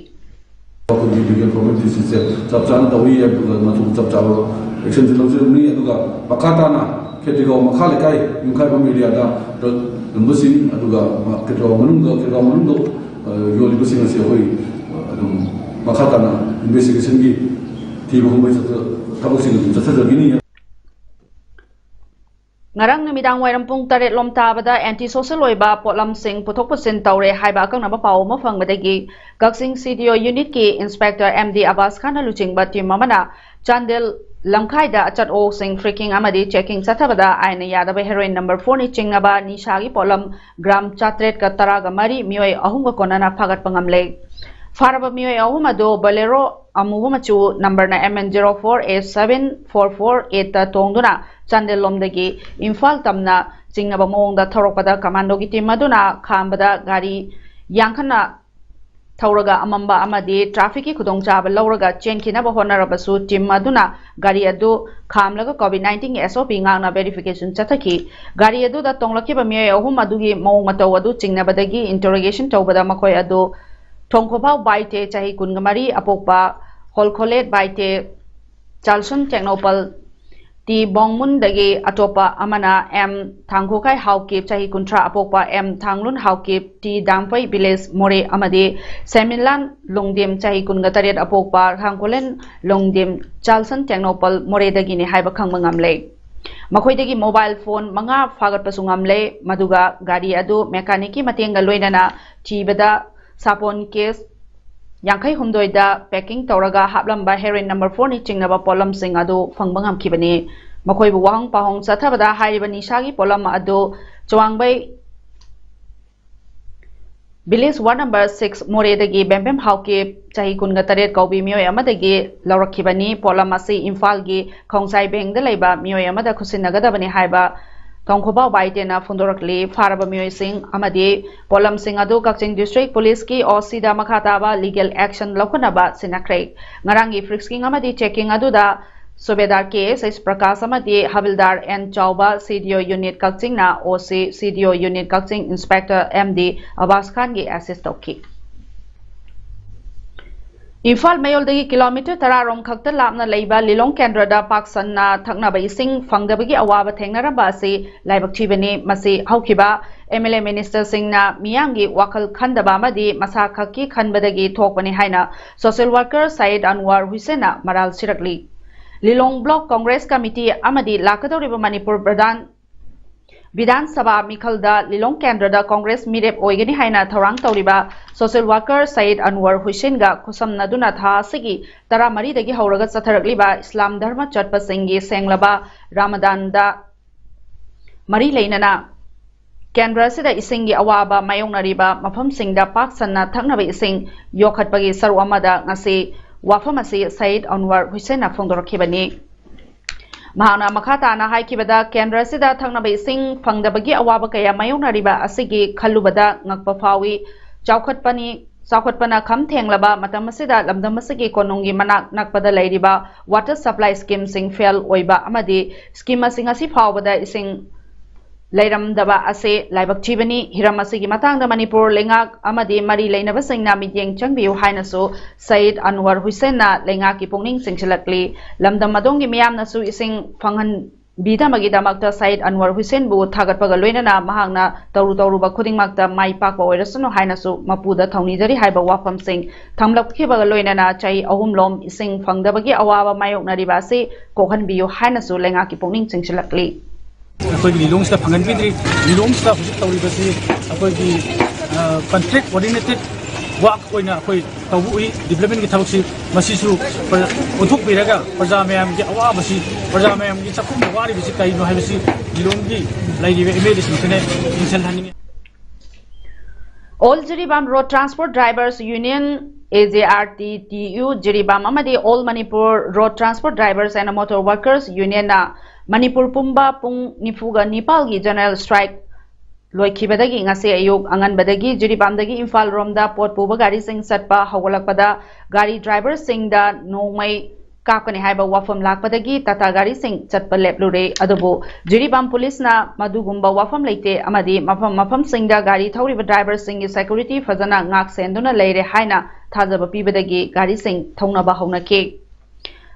ꯑꯩꯈꯣꯏꯒꯤ ꯂꯤꯒꯦꯜ ꯐꯣꯔꯃꯦꯂꯤꯇꯤꯁꯁꯦ ꯆꯞ ꯆꯥꯅ ꯇꯧꯏ, ꯑꯗꯨꯒ ꯃꯇꯨꯡ ꯆꯞ ꯆꯥꯕ ꯑꯦꯛꯁꯟꯁꯨ ꯂꯧꯖꯔꯝꯅꯤ꯫ ꯑꯗꯨꯒ ꯃꯈꯥ ꯇꯥꯅ ꯈꯦꯇ꯭ꯔꯤꯒꯥꯎ ꯃꯈꯥ ꯂꯩꯀꯥꯏ ꯌꯨꯝꯈꯥꯏꯕꯝ ꯑꯦꯔꯤꯌꯥꯗ ꯗ꯭ꯔꯒ ꯌꯣꯟꯕꯁꯤꯡ, ꯑꯗꯨꯒ ꯈꯦꯇ꯭ꯔꯤꯒꯥꯎ ꯃꯅꯨꯡꯗ, ꯈꯦꯇ꯭ꯔꯤꯒꯥꯎ ꯃꯅꯨꯡꯗ, ꯑ, ꯌꯣꯜꯂꯤꯕꯁꯤꯡ ꯑꯁꯤ ꯑꯩꯈꯣꯏ, ꯑ, ꯑꯗꯨꯝ ꯃꯈꯥ ꯇꯥꯅ ꯏꯟꯚꯦꯁꯇꯤꯒꯦꯁꯟꯒꯤ ꯊꯤꯕ ꯍꯨꯝꯕꯒꯤ ꯆꯠꯊ-, ꯊꯕꯛꯁꯤꯡ ꯑꯗꯨꯝ ꯆꯠꯊꯖꯒꯅꯤ꯫ ꯉꯔꯥꯡ ꯅꯨꯃꯤꯗꯥꯡ ꯋꯥꯏꯔꯝ ꯄꯨꯡ ꯇꯔꯦꯠ ꯂꯣꯝ ꯇꯥꯕꯗ ꯑꯦꯟꯇꯤ ꯁꯣꯁꯦꯜ ꯑꯣꯏꯕ ꯄꯣꯠꯂꯝꯁꯤꯡ ꯄꯨꯊꯣꯛ ꯄꯨꯁꯤꯟ ꯇꯧꯔꯦ ꯍꯥꯏꯕ ꯑꯀꯛꯅꯕ ꯄꯥꯎ ꯑꯃ ꯐꯪꯕꯗꯒꯤ ꯀꯛꯆꯤꯡ ꯁꯤ ꯗꯤ ꯑꯣ ꯌꯨꯅꯤꯠꯀꯤ ꯏꯟꯁꯄꯦꯛꯇꯔ ꯑꯦꯝ ꯗꯤ ꯑꯕꯥꯁ ꯈꯥꯟꯅ ꯂꯨꯆꯤꯡꯕ ꯇꯤꯝ ꯑꯃꯅ ꯆꯥꯟꯗꯦꯜ ꯂꯝꯈꯥꯏꯗ ꯑꯆꯠ ꯑꯋꯣꯛꯁꯤꯡ freaking ꯑꯃꯗꯤ checking ꯆꯠꯊꯕꯗ ꯑꯥꯏꯟꯅ ꯌꯥꯗꯕ heroin number four ꯅꯤ ꯆꯤꯡꯅꯕ ꯅꯤꯁꯥꯒꯤ ꯄꯣꯠꯂꯝ gram ꯆꯥꯇ꯭ꯔꯦꯠꯀ ꯇꯔꯥꯒ ꯃꯔꯤ ꯃꯤꯑꯣꯏ ꯑꯍꯨꯝꯒ ꯀꯣꯟꯅꯅ ꯐꯥꯒꯠꯄ ꯉꯝꯂꯦ꯫ ꯐꯥꯔꯕ ꯃꯤꯑꯣꯏ ꯑꯍꯨꯝ ꯑꯗꯨ Bolero ꯑꯃꯨꯕ ꯃꯆꯨ number ꯅ M N zero four A seven four four eight ꯇ ꯇꯣꯡꯗꯨꯅ ꯆꯥꯟꯗꯦꯜ ꯂꯣꯝꯗꯒꯤ ꯏꯝꯐꯥꯜ ꯇꯝꯅ ꯆꯤꯡꯅꯕ ꯃꯑꯣꯡꯗ ꯊꯧꯔꯛꯄꯗ commando ꯒꯤ team ꯑꯗꯨꯅ ꯈꯥꯝꯕꯗ ꯒꯥꯔꯤ ꯌꯥꯡꯈꯠꯅ ꯊꯧꯔꯒ ꯑꯃꯝꯕ ꯑꯃꯗꯤ traffic ꯀꯤ ꯈꯨꯗꯣꯡꯆꯥꯕ ꯂꯧꯔꯒ ꯆꯦꯟꯈꯤꯅꯕ ꯍꯣꯠꯅꯔꯕꯁꯨ team ꯑꯗꯨꯅ ꯒꯥꯔꯤ ꯑꯗꯨ ꯈꯥꯝꯂꯒ COVID nineteen ꯒꯤ S O P ꯉꯥꯛꯅ verification ꯆꯠꯊꯈꯤ꯫ ꯒꯥꯔꯤ ꯑꯗꯨꯗ ꯇꯣꯡꯂꯛꯈꯤꯕ ꯃꯤꯑꯣꯏ ꯑꯍꯨꯝ ꯑꯗꯨꯒꯤ ꯃꯑꯣꯡ ꯃꯇꯧ ꯑꯗꯨ ꯆꯤꯡꯅꯕꯗꯒꯤ interrogation ꯇꯧꯕꯗ ꯃꯈꯣꯏ ꯑꯗꯨ ꯊꯣꯡꯈꯣꯕꯥꯎ ꯕꯥꯏꯇꯦ, ꯆꯍꯤ ꯀꯨꯟꯒ ꯃꯔꯤ, ꯑꯄꯣꯛꯄ ꯍꯣꯜꯈꯣꯂꯦꯠ ꯕꯥꯏꯇꯦ, ꯆꯥꯜꯁꯨꯟ ꯇꯦꯡꯅꯧꯄꯜ, ꯇꯤ ꯕꯣꯡꯃꯨꯟꯗꯒꯤ ꯑꯇꯣꯞꯄ ꯑꯃꯅ ꯑꯦꯝ ꯊꯥꯡꯈꯣꯈꯥꯏ ꯍꯥꯎꯀꯤꯞ, ꯆꯍꯤ ꯀꯨꯟꯊ꯭ꯔꯥ, ꯑꯄꯣꯛꯄ ꯑꯦꯝ ꯊꯥꯡꯂꯨꯟ ꯍꯥꯎꯀꯤꯞ, ꯇꯤ ꯗꯥꯝꯄꯩ village ꯃꯣꯔꯦ, ꯑꯃꯗꯤ ꯁꯦꯃꯤꯂꯥꯟ ꯂꯣꯡꯗꯦꯝ, ꯆꯍꯤ ꯀꯨꯟꯒ ꯇꯔꯦꯠ, ꯑꯄꯣꯛꯄ ꯊꯥꯡꯈꯣꯂꯦꯟ ꯂꯣꯡꯗꯦꯝ, ꯆꯥꯜꯁꯟ ꯇꯦꯡꯅꯧꯄꯜ ꯃꯣꯔꯦꯗꯒꯤꯅꯤ ꯍꯥꯏꯕ ꯈꯪꯕ ꯉꯝꯂꯦ꯫ ꯃꯈꯣꯏꯗꯒꯤ mobile phone ꯃꯉꯥ ꯐꯥꯒꯠꯄꯁꯨ ꯉꯝꯂꯦ꯫ ꯃꯗꯨꯒ ꯒꯥꯔꯤ ꯑꯗꯨ mechanic ꯀꯤ ꯃꯇꯦꯡꯒ ꯂꯣꯏꯅꯅ ꯊꯤꯕꯗ ꯁꯥꯄꯣꯟ case ꯌꯥꯡꯈꯩ ꯍꯨꯝꯗꯣꯏꯗ packing ꯇꯧꯔꯒ ꯍꯥꯞꯂꯝꯕ heroin number four ꯅꯤ ꯆꯤꯡꯅꯕ ꯄꯣꯠꯂꯝꯁꯤꯡ ꯑꯗꯨ ꯐꯪꯕ ꯉꯝꯈꯤꯕꯅꯤ꯫ ꯃꯈꯣꯏꯕꯨ ꯋꯥꯍꯪ ꯄꯥꯎꯍꯪ ꯆꯠꯊꯕꯗ ꯍꯥꯏꯔꯤꯕ ꯅꯤꯁꯥꯒꯤ ꯄꯣꯠꯂꯝ ꯑꯗꯨ ꯆꯋꯥꯡꯕꯩ village ward number six ꯃꯣꯔꯦꯗꯒꯤ ꯕꯦꯝꯕꯦꯝ ꯍꯥꯎꯀꯤꯞ, ꯆꯍꯤ ꯀꯨꯟꯒ ꯇꯔꯦꯠ ꯀꯧꯕꯤ ꯃꯤꯑꯣꯏ ꯑꯃꯗꯒꯤ ꯂꯧꯔꯛꯈꯤꯕꯅꯤ꯫ ꯄꯣꯠꯂꯝ ꯑꯁꯤ ꯏꯝꯐꯥꯜꯒꯤ ꯈꯣꯡꯖꯥꯏꯕꯦꯡꯗ ꯂꯩꯕ ꯃꯤꯑꯣꯏ ꯑꯃꯗ ꯈꯨꯠꯁꯤꯟꯅꯒꯗꯕꯅꯤ ꯍꯥꯏꯕ ꯊꯣꯡꯈꯣꯕꯥꯎ ꯕꯥꯏꯇꯦꯅ ꯐꯣꯡꯗꯣꯔꯛꯂꯤ꯫ ꯐꯥꯔꯕ ꯃꯤꯑꯣꯏꯁꯤꯡ ꯑꯃꯗꯤ ꯄꯣꯠꯂꯝꯁꯤꯡ ꯑꯗꯨ ꯀꯛꯆꯤꯡ district police ꯀꯤ O C ꯗ ꯃꯈꯥ ꯇꯥꯕ legal action ꯂꯧꯈꯠꯅꯕ ꯁꯤꯟꯅꯈ꯭ꯔꯦ꯫ ꯉꯔꯥꯡꯒꯤ frisking ꯑꯃꯗꯤ checking ꯑꯗꯨꯗ ꯁꯨꯕꯦꯗꯥꯔ K S H ꯄ꯭ꯔꯀꯥꯁ ꯑꯃꯗꯤ ꯍꯕꯤꯜꯗꯥꯔ ꯑꯦꯟ ꯆꯥꯎꯕ, C D O unit ꯀꯛꯆꯤꯡꯅ O C, C D O unit ꯀꯛꯆꯤꯡ inspector M D ꯑꯕꯥꯁ ꯈꯥꯟꯒꯤ assist ꯇꯧꯈꯤ꯫ ꯏꯝꯐꯥꯜ ꯃꯌꯣꯜꯗꯒꯤ kilometre ꯇꯔꯥ ꯔꯣꯝ ꯈꯛꯇ ꯂꯥꯞꯅ ꯂꯩꯕ ꯂꯤꯂꯣꯡ ꯀꯦꯟꯗ꯭ꯔꯗ ꯄꯥꯛ ꯁꯟꯅ ꯊꯛꯅꯕ ꯏꯁꯤꯡ ꯐꯪꯗꯕꯒꯤ ꯑꯋꯥꯕ ꯊꯦꯡꯅꯔꯝꯕ ꯑꯁꯤ ꯂꯥꯏꯕꯛ ꯊꯤꯕꯅꯤ꯫ ꯃꯁꯤ ꯍꯧꯈꯤꯕ M L A minister ꯁꯤꯡꯅ ꯃꯤꯌꯥꯝꯒꯤ ꯋꯥꯈꯜ ꯈꯟꯗꯕ ꯑꯃꯗꯤ ꯃꯁꯥ ꯈꯛꯀꯤ ꯈꯟꯕꯗꯒꯤ ꯊꯣꯛꯄꯅꯤ ꯍꯥꯏꯅ social worker ꯁꯌꯤꯗ ꯑꯟꯋꯥꯔ ꯍꯨꯁꯦꯟꯅ ꯃꯔꯥꯜ ꯁꯤꯔꯛꯂꯤ꯫ ꯂꯤꯂꯣꯡ block congress committee ꯑꯃꯗꯤ ꯂꯥꯛꯀꯗꯧꯔꯤꯕ ꯃꯅꯤꯄꯨꯔ ꯄ꯭ꯔꯙꯥꯟ ꯕꯤꯙꯥꯟ ꯁꯚꯥ ꯃꯤꯈꯜꯗ ꯂꯤꯂꯣꯡ ꯀꯦꯟꯗ꯭ꯔꯗ ꯀꯣꯡꯒ꯭ꯔꯦꯁ ꯃꯤꯔꯦꯞ ꯑꯣꯏꯒꯅꯤ ꯍꯥꯏꯅ ꯊꯧꯔꯥꯡ ꯇꯧꯔꯤꯕ ꯁꯣꯁꯤꯌꯦꯜ ꯋꯥꯔꯀꯔ ꯁꯌꯤꯗ ꯑꯟꯋꯔ ꯍꯨꯁꯦꯟꯒ ꯈꯨꯠꯁꯝꯅꯗꯨꯅ ꯊꯥ ꯑꯁꯤꯒꯤ ꯇꯔꯥꯃꯔꯤꯗꯒꯤ ꯍꯧꯔꯒ ꯆꯠꯊꯔꯛꯂꯤꯕ ꯏꯁꯂꯥꯝ ꯙꯔꯃ ꯆꯠꯄꯁꯤꯡꯒꯤ ꯁꯦꯡꯂꯕ ꯔꯥꯃꯗꯥꯟꯗ ꯃꯔꯤ ꯂꯩꯅꯅ ꯀꯦꯟꯗ꯭ꯔ ꯑꯁꯤꯗ ꯏꯁꯤꯡꯒꯤ ꯑꯋꯥꯕ ꯃꯥꯌꯣꯛꯅꯔꯤꯕ ꯃꯐꯝꯁꯤꯡꯗ ꯄꯥꯛ ꯁꯟꯅ ꯊꯛꯅꯕ ꯏꯁꯤꯡ ꯌꯣꯛꯈꯠꯄꯒꯤ ꯁꯔꯨꯛ ꯑꯃꯗ ꯉꯁꯤ ꯋꯥꯐꯝ ꯑꯁꯤ ꯁꯌꯤꯗ ꯑꯟꯋꯔ ꯍꯨꯁꯦꯟꯅ ꯐꯣꯡꯗꯣꯔꯛꯈꯤꯕꯅꯤ꯫ ꯃꯍꯥꯛꯅ ꯃꯈꯥ ꯇꯥꯅ ꯍꯥꯏꯈꯤꯕꯗ, ꯀꯦꯟꯗ꯭ꯔ ꯑꯁꯤꯗ ꯊꯛꯅꯕ ꯏꯁꯤꯡ ꯐꯪꯗꯕꯒꯤ ꯑꯋꯥꯕ ꯀꯌꯥ ꯃꯥꯌꯣꯛꯅꯔꯤꯕ ꯑꯁꯤꯒꯤ ꯈꯜꯂꯨꯕꯗ ꯉꯛꯄ ꯐꯥꯎꯏ꯫ ꯆꯥꯎꯈꯠꯄꯅꯤ, ꯆꯥꯎꯈꯠꯄꯅ ꯈꯝ ꯊꯦꯡꯂꯕ ꯃꯇꯝ ꯑꯁꯤꯗ ꯂꯝꯗꯝ ꯑꯁꯤꯒꯤ ꯀꯣꯅꯨꯡꯒꯤ ꯃꯅꯥꯛ ꯅꯛꯄꯗ ꯂꯩꯔꯤꯕ ꯋꯥꯇꯔ ꯁꯄ꯭ꯂꯥꯏ ꯁ꯭ꯀꯤꯝꯁꯤꯡ ꯐꯦꯜ ꯑꯣꯏꯕ ꯑꯃꯗꯤ ꯁ꯭ꯀꯤꯝꯁꯤꯡ ꯑꯁꯤ ꯐꯥꯎꯕꯗ ꯏꯁꯤꯡ ꯂꯩꯔꯝꯗꯕ ꯑꯁꯤ ꯂꯥꯏꯕꯛ ꯊꯤꯕꯅꯤ꯫ ꯍꯤꯔꯝ ꯑꯁꯤꯒꯤ ꯃꯇꯥꯡꯗ ꯃꯅꯤꯄꯨꯔ ꯂꯩꯉꯥꯛ ꯑꯃꯗꯤ ꯃꯔꯤ ꯂꯩꯅꯕꯁꯤꯡꯅ ꯃꯤꯠꯌꯦꯡ ꯆꯪꯕꯤꯌꯨ ꯍꯥꯏꯅꯁꯨ ꯁꯌꯤꯗ ꯑꯟꯋꯔ ꯍꯨꯁꯦꯟꯅ ꯂꯩꯉꯥꯛꯀꯤ ꯄꯨꯛꯅꯤꯡ ꯆꯤꯡꯁꯤꯜꯂꯛꯂꯤ꯫ ꯂꯝꯗꯝ ꯑꯗꯣꯝꯒꯤ ꯃꯤꯌꯥꯝꯅꯁꯨ ꯏꯁꯤꯡ ꯐꯪꯍꯟꯕꯤꯅꯕꯒꯤꯗꯃꯛꯇ ꯁꯌꯤꯗ ꯑꯟꯋꯔ ꯍꯨꯁꯦꯟꯕꯨ ꯊꯥꯒꯠꯄꯒ ꯂꯣꯏꯅꯅ ꯃꯍꯥꯛꯅ ꯇꯧꯔꯨ ꯇꯧꯔꯨꯕ ꯈꯨꯗꯤꯡꯃꯛꯇ ꯃꯥꯏ ꯄꯥꯛꯄ ꯑꯣꯏꯔꯁꯅꯨ ꯍꯥꯏꯅꯁꯨ ꯃꯄꯨꯗ ꯊꯧꯅꯤꯖꯔꯤ ꯍꯥꯏꯕ ꯋꯥꯐꯝꯁꯤꯡ ꯊꯝꯂꯛꯈꯤꯕꯒ ꯂꯣꯏꯅꯅ ꯆꯍꯤ ꯑꯍꯨꯝꯂꯣꯝ ꯏꯁꯤꯡ ꯐꯪꯗꯕꯒꯤ ꯑꯋꯥꯕ ꯃꯥꯌꯣꯛꯅꯔꯤꯕ ꯑꯁꯤ ꯀꯣꯛꯍꯟꯕꯤꯌꯨ ꯍꯥꯏꯅꯁꯨ ꯂꯩꯉꯥꯛꯀꯤ ꯄꯨꯛꯅꯤꯡ ꯆꯤꯡꯁꯤꯜꯂꯛꯂꯤ꯫ ꯑꯩꯈꯣꯏꯒꯤ ꯂꯤꯂꯣꯡꯁꯤꯗ ꯐꯪꯍꯟꯕꯤꯗ꯭ꯔꯤ꯫ ꯂꯤꯂꯣꯡꯁꯤꯗ ꯍꯧꯖꯤꯛ ꯇꯧꯔꯤꯕꯁꯤ ꯑꯩꯈꯣꯏꯒꯤ ꯀꯟꯇ꯭ꯔꯦꯛ ꯑꯣꯔꯗꯤꯅꯦꯇꯦꯠ ꯋꯥꯛ ꯑꯣꯏꯅ ꯑꯩꯈꯣꯏ ꯇꯧꯕ ꯎꯏ꯫ ꯗꯤꯕ꯭ꯂꯞꯃꯦꯟꯒꯤ ꯊꯕꯛꯁꯤ ꯃꯁꯤꯁꯨ ꯑꯣꯟꯊꯣꯛꯄꯤꯔꯒ ꯄ꯭ꯔꯖꯥ ꯃꯌꯥꯝꯒꯤ ꯑꯋꯥꯕꯁꯤ, ꯄ꯭ꯔꯖꯥ ꯃꯌꯥꯝꯒꯤ ꯆꯥꯛꯈꯨꯝꯗ ꯋꯥꯔꯤꯕꯁꯤ ꯀꯔꯤꯅꯣ ꯍꯥꯏꯕꯁꯤ ꯂꯤꯂꯣꯡꯒꯤ ꯂꯩꯔꯤꯕ ꯑꯦꯝ ꯑꯦꯜ ꯑꯦꯁꯤꯡꯁꯤꯅ ꯌꯦꯡꯁꯤꯜꯍꯟꯅꯤꯡꯉꯤ꯫ All Jiribam Road Transport Drivers Union, A J R T T U Jiribam ꯑꯃꯗꯤ All Manipur Road Transport Drivers and Motor Workers Unionꯅ ꯃꯅꯤꯄꯨꯔ ꯄꯨꯝꯕ ꯄꯨꯡ ꯅꯤꯐꯨꯒ ꯅꯤꯄꯥꯜꯒꯤ ꯖꯦꯅꯔꯦꯜ ꯁ꯭ꯇ꯭ꯔꯥꯏꯛ ꯂꯣꯏꯈꯤꯕꯗꯒꯤ ꯉꯁꯤ ꯑꯌꯨꯛ ꯑꯉꯟꯕꯗꯒꯤ ꯖꯤꯔꯤꯕꯥꯝꯗꯒꯤ ꯏꯝꯐꯥꯜ ꯔꯣꯝꯗ ꯄꯣꯠ ꯄꯨꯕ ꯒꯥꯔꯤꯁꯤꯡ ꯆꯠꯄ ꯍꯧꯒꯠꯂꯛꯄꯗ ꯒꯥꯔꯤ ꯗ꯭ꯔꯥꯏꯚꯔꯁꯤꯡꯗ ꯅꯣꯡꯃꯩ ꯀꯥꯞꯀꯅꯤ ꯍꯥꯏꯕ ꯋꯥꯐꯝ ꯂꯥꯛꯄꯗꯒꯤ ꯇꯥꯇꯥ ꯒꯥꯔꯤꯁꯤꯡ ꯆꯠꯄ ꯂꯦꯞꯂꯨꯔꯦ꯫ ꯑꯗꯨꯕꯨ ꯖꯤꯔꯤꯕꯥꯝ ꯄꯨꯂꯤꯁꯅ ꯃꯗꯨꯒꯨꯝꯕ ꯋꯥꯐꯝ ꯂꯩꯇꯦ ꯑꯃꯗꯤ ꯃꯐꯝ ꯃꯐꯝꯁꯤꯡꯗ ꯒꯥꯔꯤ ꯊꯧꯔꯤꯕ ꯗ꯭ꯔꯥꯏꯚꯔꯁꯤꯡꯒꯤ ꯁꯦꯀ꯭ꯌꯨꯔꯤꯇꯤ ꯐꯖꯅ ꯉꯥꯛ ꯁꯦꯟꯗꯨꯅ ꯂꯩꯔꯦ ꯍꯥꯏꯅ ꯊꯥꯖꯕ ꯄꯤꯕꯗꯒꯤ ꯒꯥꯔꯤꯁꯤꯡ ꯊꯧꯅꯕ ꯍꯧꯅꯈꯤ꯫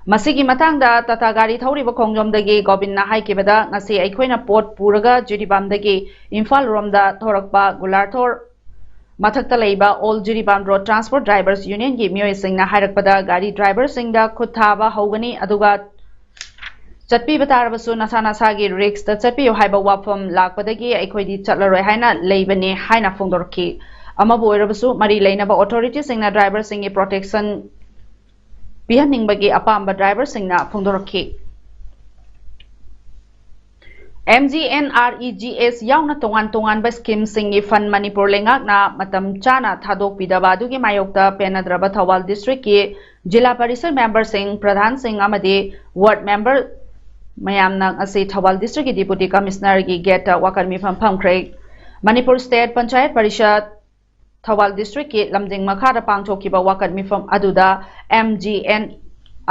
ꯃꯁꯤꯒꯤ ꯃꯇꯥꯡꯗ ꯇꯥꯇꯥ ꯒꯥꯔꯤ ꯊꯧꯔꯤꯕ ꯈꯣꯡꯖꯣꯝꯗꯒꯤ ꯒꯣꯕꯤꯟꯅ ꯍꯥꯏꯈꯤꯕꯗ, ꯉꯁꯤ ꯑꯩꯈꯣꯏꯅ ꯄꯣꯠ ꯄꯨꯔꯒ ꯖꯤꯔꯤꯕꯥꯝꯗꯒꯤ ꯏꯝꯐꯥꯜ ꯔꯣꯝꯗ ꯊꯧꯔꯛꯄ ꯒꯨꯂꯥꯔꯊꯣꯔ ꯃꯊꯛꯇ ꯂꯩꯕ All Jiribam Road Transport Drivers Unionꯒꯤ ꯃꯤꯑꯣꯏꯁꯤꯡꯅ ꯍꯥꯏꯔꯛꯄꯗ ꯒꯥꯔꯤ ꯗ꯭ꯔꯥꯏꯚꯔꯁꯤꯡꯗ ꯈꯨꯠ ꯊꯥꯕ ꯍꯧꯒꯅꯤ, ꯑꯗꯨꯒ ꯆꯠꯄꯤꯕ ꯇꯥꯔꯕꯁꯨ ꯅꯁꯥ ꯅꯁꯥꯒꯤ ꯔꯤꯛꯁꯇ ꯆꯠꯄꯤꯌꯨ ꯍꯥꯏꯕ ꯋꯥꯐꯝ ꯂꯥꯛꯄꯗꯒꯤ ꯑꯩꯈꯣꯏꯗꯤ ꯆꯠꯂꯔꯣꯏ ꯍꯥꯏꯅ ꯂꯩꯕꯅꯤ ꯍꯥꯏꯅ ꯐꯣꯡꯗꯣꯔꯛꯈꯤ꯫ ꯑꯃꯕꯨ ꯑꯣꯏꯔꯕꯁꯨ ꯃꯔꯤ ꯂꯩꯅꯕ ꯑꯣꯊꯣꯔꯤꯇꯤꯁꯤꯡꯅ ꯗ꯭ꯔꯥꯏꯚꯔꯁꯤꯡꯒꯤ ꯄ꯭ꯔꯣꯇꯦꯛꯁꯟ ꯄꯤꯍꯟꯅꯤꯡꯕꯒꯤ ꯑꯄꯥꯝꯕ ꯗ꯭ꯔꯥꯏꯚꯔꯁꯤꯡꯅ ꯐꯣꯡꯗꯣꯔꯛꯈꯤ꯫ M G N R E G S ꯌꯥꯎꯅ ꯇꯣꯉꯥꯟ ꯇꯣꯉꯥꯟꯕ ꯁ꯭ꯀꯤꯝꯁꯤꯡꯒꯤ ꯐꯟ ꯃꯅꯤꯄꯨꯔ ꯂꯩꯉꯥꯛꯅ ꯃꯇꯝ ꯆꯥꯅ ꯊꯥꯗꯣꯛꯄꯤꯗꯕ ꯑꯗꯨꯒꯤ ꯃꯥꯌꯣꯛꯇ ꯄꯦꯟꯅꯗ꯭ꯔꯕ ꯊꯧꯕꯥꯜ ꯗꯤꯁꯇ꯭ꯔꯤꯛꯀꯤ ꯖꯤꯂꯥ ꯄꯔꯤꯁꯗ ꯃꯦꯝꯕꯔꯁꯤꯡ, ꯄ꯭ꯔꯙꯥꯟꯁꯤꯡ ꯑꯃꯗꯤ ꯋꯥꯔꯗ ꯃꯦꯝꯕꯔ ꯃꯌꯥꯝꯅ ꯉꯁꯤ ꯊꯧꯕꯥꯜ ꯗꯤꯁꯇ꯭ꯔꯤꯛꯀꯤ ꯗꯤꯄꯨꯇꯤ ꯀꯃꯤꯁꯅꯔꯒꯤ ꯒꯦꯠꯇ ꯋꯥꯀꯠ ꯃꯤꯐꯝ ꯐꯝꯈ꯭ꯔꯦ꯫ ꯃꯅꯤꯄꯨꯔ ꯁ꯭ꯇꯦꯠ ꯄꯟꯆꯥꯌꯠ ꯄꯔꯤꯁꯗ ꯊꯧꯕꯥꯜ ꯗꯤꯁꯇ꯭ꯔꯤꯛꯀꯤ ꯂꯝꯖꯤꯡ ꯃꯈꯥꯗ ꯄꯥꯡꯊꯣꯛꯈꯤꯕ ꯋꯥꯀꯠ ꯃꯤꯐꯝ ꯑꯗꯨꯗ M G N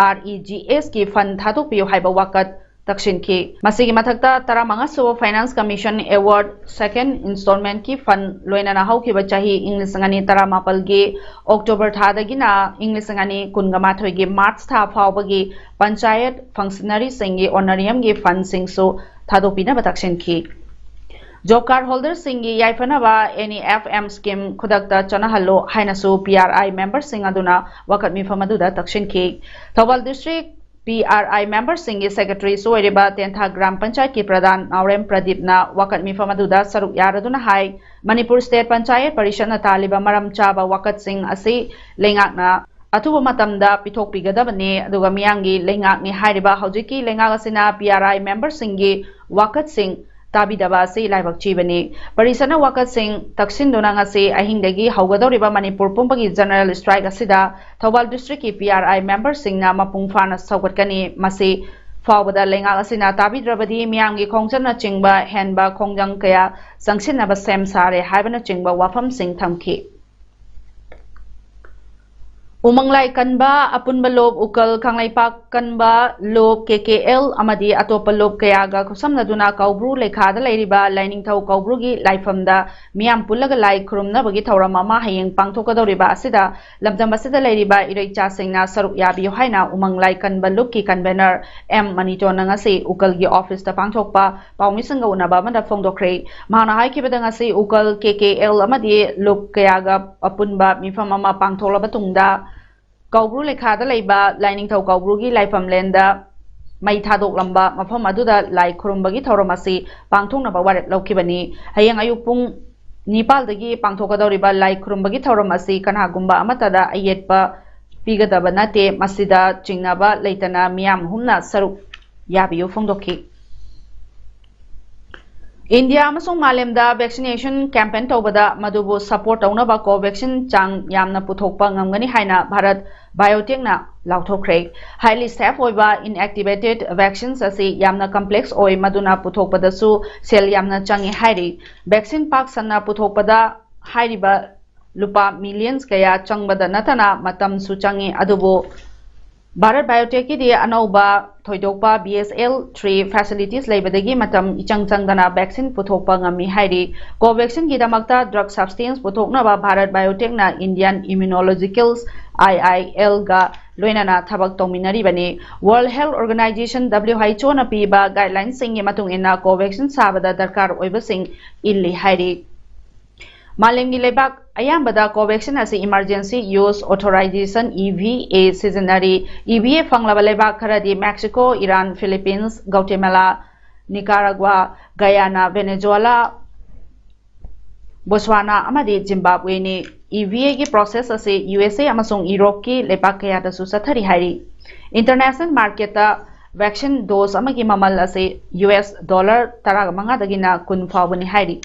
R E G ꯑꯦꯁꯀꯤ ꯐꯟ ꯊꯥꯗꯣꯛꯄꯤꯌꯨ ꯍꯥꯏꯕ ꯋꯥꯀꯠ ꯇꯛꯁꯤꯟꯈꯤ꯫ ꯃꯁꯤꯒꯤ ꯃꯊꯛꯇ ꯇꯔꯥꯃꯉꯥꯁꯨꯕ ꯐꯥꯏꯅꯥꯟꯁ ꯀꯃꯤꯁꯟ ꯑꯦꯋꯥꯔꯗ ꯁꯦꯀꯦꯟ ꯏꯟꯁꯇꯣꯜꯃꯦꯟꯠꯀꯤ ꯐꯟ ꯂꯣꯏꯅꯅ ꯍꯧꯈꯤꯕ ꯆꯍꯤ ꯏꯪ ꯂꯤꯁꯤꯡ ꯑꯅꯤ ꯇꯔꯥꯃꯥꯄꯜꯒꯤ ꯑꯣꯛꯇꯣꯕꯔ ꯊꯥꯗꯒꯤꯅ ꯏꯪ ꯂꯤꯁꯤꯡ ꯑꯅꯤ ꯀꯨꯟꯒ ꯃꯥꯊꯣꯏꯒꯤ ꯃꯥꯔꯆ ꯊꯥ ꯐꯥꯎꯕꯒꯤ ꯄꯟꯆꯥꯌꯠ ꯐꯪꯁꯅꯔꯤꯁꯤꯡꯒꯤ ꯑꯣꯅꯔꯤꯌꯝꯒꯤ ꯐꯟꯁꯤꯡꯁꯨ ꯊꯥꯗꯣꯛꯄꯤꯅꯕ ꯇꯛꯁꯤꯟꯈꯤ꯫ ꯖꯣꯕ ꯀꯥꯔꯗ ꯍꯣꯜꯗꯔꯁꯤꯡꯒꯤ ꯌꯥꯏꯐꯅꯕ N E F M scheme ꯈꯨꯗꯛꯇ ꯆꯠꯅꯍꯜꯂꯨ ꯍꯥꯏꯅꯁꯨ ꯄꯤ ꯑꯥꯔ ꯑꯥꯏ ꯃꯦꯝꯕꯔꯁꯤꯡ ꯑꯗꯨꯅ ꯋꯥꯀꯠ ꯃꯤꯐꯝ ꯑꯗꯨꯗ ꯇꯛꯁꯤꯟꯈꯤ꯫ ꯊꯧꯕꯥꯜ ꯗꯤꯁꯇ꯭ꯔꯤꯛ ꯄꯤ ꯑꯥꯔ ꯑꯥꯏ ꯃꯦꯝꯕꯔꯁꯤꯡꯒꯤ ꯁꯦꯀ꯭ꯔꯦꯇꯔꯤꯁꯨ ꯑꯣꯏꯔꯤꯕ ꯇꯦꯟꯊꯥ ꯒ꯭ꯔꯥꯝ ꯄꯟꯆꯥꯌꯠꯀꯤ ꯄ꯭ꯔꯙꯥꯟ ꯅꯥꯎꯔꯦꯝ ꯄ꯭ꯔꯗꯤꯞꯅ ꯋꯥꯀꯠ ꯃꯤꯐꯝ ꯑꯗꯨꯗ ꯁꯔꯨꯛ ꯌꯥꯔꯗꯨꯅ ꯍꯥꯏ, ꯃꯅꯤꯄꯨꯔ ꯁ꯭ꯇꯦꯠ ꯄꯟꯆꯥꯌꯠ ꯄꯔꯤꯁꯗꯅ ꯇꯥꯜꯂꯤꯕ ꯃꯔꯝ ꯆꯥꯕ ꯋꯥꯀꯠꯁꯤꯡ ꯑꯁꯤ ꯂꯩꯉꯥꯛꯅ ꯑꯊꯨꯕ ꯃꯇꯝꯗ ꯄꯤꯊꯣꯛꯄꯤꯒꯗꯕꯅꯤ, ꯑꯗꯨꯒ ꯃꯤꯌꯥꯝꯒꯤ ꯂꯩꯉꯥꯛꯅꯤ ꯍꯥꯏꯔꯤꯕ ꯍꯧꯖꯤꯛꯀꯤ ꯂꯩꯉꯥꯛ ꯑꯁꯤꯅ ꯄꯤ ꯑꯥꯔ ꯑꯥꯏ ꯃꯦꯝꯕꯔꯁꯤꯡꯒꯤ ꯋꯥꯀꯠꯁꯤꯡ ꯇꯥꯕꯤꯗꯕ ꯑꯁꯤ ꯂꯥꯏꯕꯛ ꯊꯤꯕꯅꯤ꯫ ꯄꯔꯤꯁꯗꯅ ꯋꯥꯀꯠꯁꯤꯡ ꯇꯛꯁꯤꯟꯗꯨꯅ ꯉꯁꯤ ꯑꯍꯤꯡꯗꯒꯤ ꯍꯧꯒꯗꯧꯔꯤꯕ ꯃꯅꯤꯄꯨꯔ ꯄꯨꯝꯕꯒꯤ ꯖꯦꯅꯔꯦꯜ ꯁ꯭ꯇ꯭ꯔꯥꯏꯛ ꯑꯁꯤꯗ ꯊꯧꯕꯥꯜ ꯗꯤꯁꯇ꯭ꯔꯤꯛꯀꯤ ꯄꯤ ꯑꯥꯔ ꯑꯥꯏ ꯃꯦꯝꯕꯔꯁꯤꯡꯅ ꯃꯄꯨꯡ ꯐꯥꯅ ꯁꯧꯒꯠꯀꯅꯤ꯫ ꯃꯁꯤ ꯐꯥꯎꯕꯗ ꯂꯩꯉꯥꯛ ꯑꯁꯤꯅ ꯇꯥꯕꯤꯗ꯭ꯔꯕꯗꯤ ꯃꯤꯌꯥꯝꯒꯤ ꯈꯣꯡꯆꯠꯅꯆꯤꯡꯕ ꯍꯦꯟꯕ ꯈꯣꯡꯖꯪ ꯀꯌꯥ ꯆꯪꯁꯤꯟꯅꯕ ꯁꯦꯝ ꯁꯥꯔꯦ ꯍꯥꯏꯕꯅꯆꯤꯡꯕ ꯋꯥꯐꯝꯁꯤꯡ ꯊꯝꯈꯤ꯫ ꯎꯃꯪꯂꯥꯏ ꯀꯟꯕ ꯑꯄꯨꯟꯕ ꯂꯣꯞ, ꯎꯀꯜ ꯀꯪꯂꯩꯄꯥꯛ ꯀꯟꯕ ꯂꯣꯞ, ꯀꯦ ꯀꯦ ꯑꯦꯜ ꯑꯃꯗꯤ ꯑꯇꯣꯞꯄ ꯂꯣꯞ ꯀꯌꯥꯒ ꯈꯨꯠꯁꯝꯅꯗꯨꯅ ꯀꯧꯕ꯭ꯔꯨ ꯂꯩꯈꯥꯗ ꯂꯩꯔꯤꯕ ꯂꯥꯏꯅꯤꯡꯊꯧ ꯀꯧꯕ꯭ꯔꯨꯒꯤ ꯂꯥꯏꯐꯝꯗ ꯃꯤꯌꯥꯝ ꯄꯨꯜꯂꯒ ꯂꯥꯏ ꯈꯨꯔꯨꯝꯅꯕꯒꯤ ꯊꯧꯔꯝ ꯑꯃ ꯍꯌꯦꯡ ꯄꯥꯡꯊꯣꯛꯀꯗꯧꯔꯤꯕ ꯑꯁꯤꯗ ꯂꯝꯗꯝ ꯑꯁꯤꯗ ꯂꯩꯔꯤꯕ ꯏꯔꯩꯆꯥꯁꯤꯡꯅ ꯁꯔꯨꯛ ꯌꯥꯕꯤꯌꯨ ꯍꯥꯏꯅ ꯎꯃꯪꯂꯥꯏ ꯀꯟꯕ ꯂꯨꯞꯀꯤ ꯀꯟꯚꯦꯅꯔ ꯑꯦꯝ ꯃꯅꯤꯇꯣꯟꯅ ꯉꯁꯤ ꯎꯀꯜꯒꯤ ꯑꯣꯐꯤꯁꯇ ꯄꯥꯡꯊꯣꯛꯄ ꯄꯥꯎꯃꯤꯁꯤꯡꯒ ꯎꯅꯕ ꯑꯃꯗ ꯐꯣꯡꯗꯣꯛꯈ꯭ꯔꯦ꯫ ꯃꯍꯥꯛꯅ ꯍꯥꯏꯈꯤꯕꯗ ꯉꯁꯤ ꯎꯀꯜ, ꯀꯦ ꯀꯦ ꯑꯦꯜ ꯑꯃꯗꯤ ꯂꯨꯞ ꯀꯌꯥꯒ ꯑꯄꯨꯟꯕ ꯃꯤꯐꯝ ꯑꯃ ꯄꯥꯡꯊꯣꯛꯂꯕ ꯇꯨꯡꯗ ꯀꯧꯕ꯭ꯔꯨ ꯂꯩꯈꯥꯗ ꯂꯩꯕ ꯂꯥꯏꯅꯤꯡꯊꯧ ꯀꯧꯕ꯭ꯔꯨꯒꯤ ꯂꯥꯏꯐꯝꯂꯦꯟꯗ ꯃꯩ ꯊꯥꯗꯣꯛꯂꯝꯕ ꯃꯐꯝ ꯑꯗꯨꯗ ꯂꯥꯏ ꯈꯨꯔꯨꯝꯕꯒꯤ ꯊꯧꯔꯝ ꯑꯁꯤ ꯄꯥꯡꯊꯣꯛꯅꯕ ꯋꯥꯔꯦꯞ ꯂꯧꯈꯤꯕꯅꯤ꯫ ꯍꯌꯦꯡ ꯑꯌꯨꯛ ꯄꯨꯡ ꯅꯤꯄꯥꯜꯗꯒꯤ ꯄꯥꯡꯊꯣꯛꯀꯗꯧꯔꯤꯕ ꯂꯥꯏ ꯈꯨꯔꯨꯝꯕꯒꯤ ꯊꯧꯔꯝ ꯑꯁꯤ ꯀꯅꯥꯒꯨꯝꯕ ꯑꯃꯠꯇꯗ ꯑꯌꯦꯠꯄ ꯄꯤꯒꯗꯕ ꯅꯠꯇꯦ꯫ ꯃꯁꯤꯗ ꯆꯤꯡꯅꯕ ꯂꯩꯇꯅ ꯃꯤꯌꯥꯝ ꯑꯍꯨꯝꯅ ꯁꯔꯨꯛ ꯌꯥꯕꯤꯌꯨ ꯐꯣꯡꯗꯣꯛꯈꯤ꯫ ꯏꯟꯗꯤꯌꯥ ꯑꯃꯁꯨꯡ ꯃꯥꯂꯦꯝꯗ vaccination campaign ꯇꯧꯕꯗ ꯃꯗꯨꯕꯨ support ꯇꯧꯅꯕ Covaxin ꯆꯥꯡ ꯌꯥꯝꯅ ꯄꯨꯊꯣꯛꯄ ꯉꯝꯒꯅꯤ ꯍꯥꯏꯅ ꯚꯥꯔꯠ Biotechꯅ ꯂꯥꯎꯊꯣꯛꯈ꯭ꯔꯦ꯫ Highly safe ꯑꯣꯏꯕ inactivated vaccines ꯑꯁꯤ ꯌꯥꯝꯅ complex ꯑꯣꯏ, ꯃꯗꯨꯅ ꯄꯨꯊꯣꯛꯄꯗꯁꯨ ꯁꯦꯜ ꯌꯥꯝꯅ ꯆꯪꯏ ꯍꯥꯏꯔꯤ꯫ Vaccine ꯄꯥꯛ ꯁꯟꯅ ꯄꯨꯊꯣꯛꯄꯗ ꯍꯥꯏꯔꯤꯕ ꯂꯨꯄꯥ millions ꯀꯌꯥ ꯆꯪꯕꯗ ꯅꯠꯇꯅ ꯃꯇꯝꯁꯨ ꯆꯪꯏ, ꯑꯗꯨꯕꯨ ꯚꯥꯔꯠ Biotechꯀꯤꯗꯤ ꯑꯅꯧꯕ ꯊꯣꯏꯗꯣꯛꯄ B S L three facilities ꯂꯩꯕꯗꯒꯤ ꯃꯇꯝ ꯏꯆꯪ ꯆꯪꯗꯅ vaccine ꯄꯨꯊꯣꯛꯄ ꯉꯝꯃꯤ ꯍꯥꯏꯔꯤ꯫ Covaxinꯒꯤꯗꯃꯛꯇ drug substance ꯄꯨꯊꯣꯛꯅꯕ Bharat Biotechꯅ Indian Immunologicals I I L ꯒ ꯂꯣꯏꯅꯅ ꯊꯕꯛ ꯇꯧꯃꯤꯟꯅꯔꯤꯕꯅꯤ꯫ World Health Organization, W H O ꯅ ꯄꯤꯕ guidelinesꯁꯤꯡꯒꯤ ꯃꯇꯨꯡ ꯏꯟꯅ Covaxin ꯁꯥꯕꯗ ꯗꯔꯀꯥꯔ ꯑꯣꯏꯕꯁꯤꯡ ꯏꯜꯂꯤ ꯍꯥꯏꯔꯤ꯫ ꯃꯥꯂꯦꯝꯒꯤ ꯂꯩꯕꯥꯛ ꯑꯌꯥꯝꯕꯗ Covaxin ꯑꯁꯤ Emergency Use Authorization, E V A, ꯁꯤꯖꯤꯟꯅꯔꯤ꯫ E V A ꯐꯪꯂꯕ ꯂꯩꯕꯥꯛ ꯈꯔꯗꯤ Mexico, Iran, Philippines, Guatemala, Nicaragua, Guyana, Venezuela, Botswana ꯑꯃꯗꯤ Zimbabweꯅꯤ꯫ E V Aꯒꯤ process ꯑꯁꯤ U S A ꯑꯃꯁꯨꯡ ꯌꯨꯔꯣꯞꯀꯤ ꯂꯩꯕꯥꯛ ꯀꯌꯥꯗꯁꯨ ꯆꯠꯊꯔꯤ ꯍꯥꯏꯔꯤ꯫ International marketꯇ vaccine dose ꯑꯃꯒꯤ ꯃꯃꯜ ꯑꯁꯤ U S dollar ꯇꯔꯥꯃꯉꯥꯗꯒꯤꯅ ꯀꯨꯟ ꯐꯥꯎꯕꯅꯤ ꯍꯥꯏꯔꯤ꯫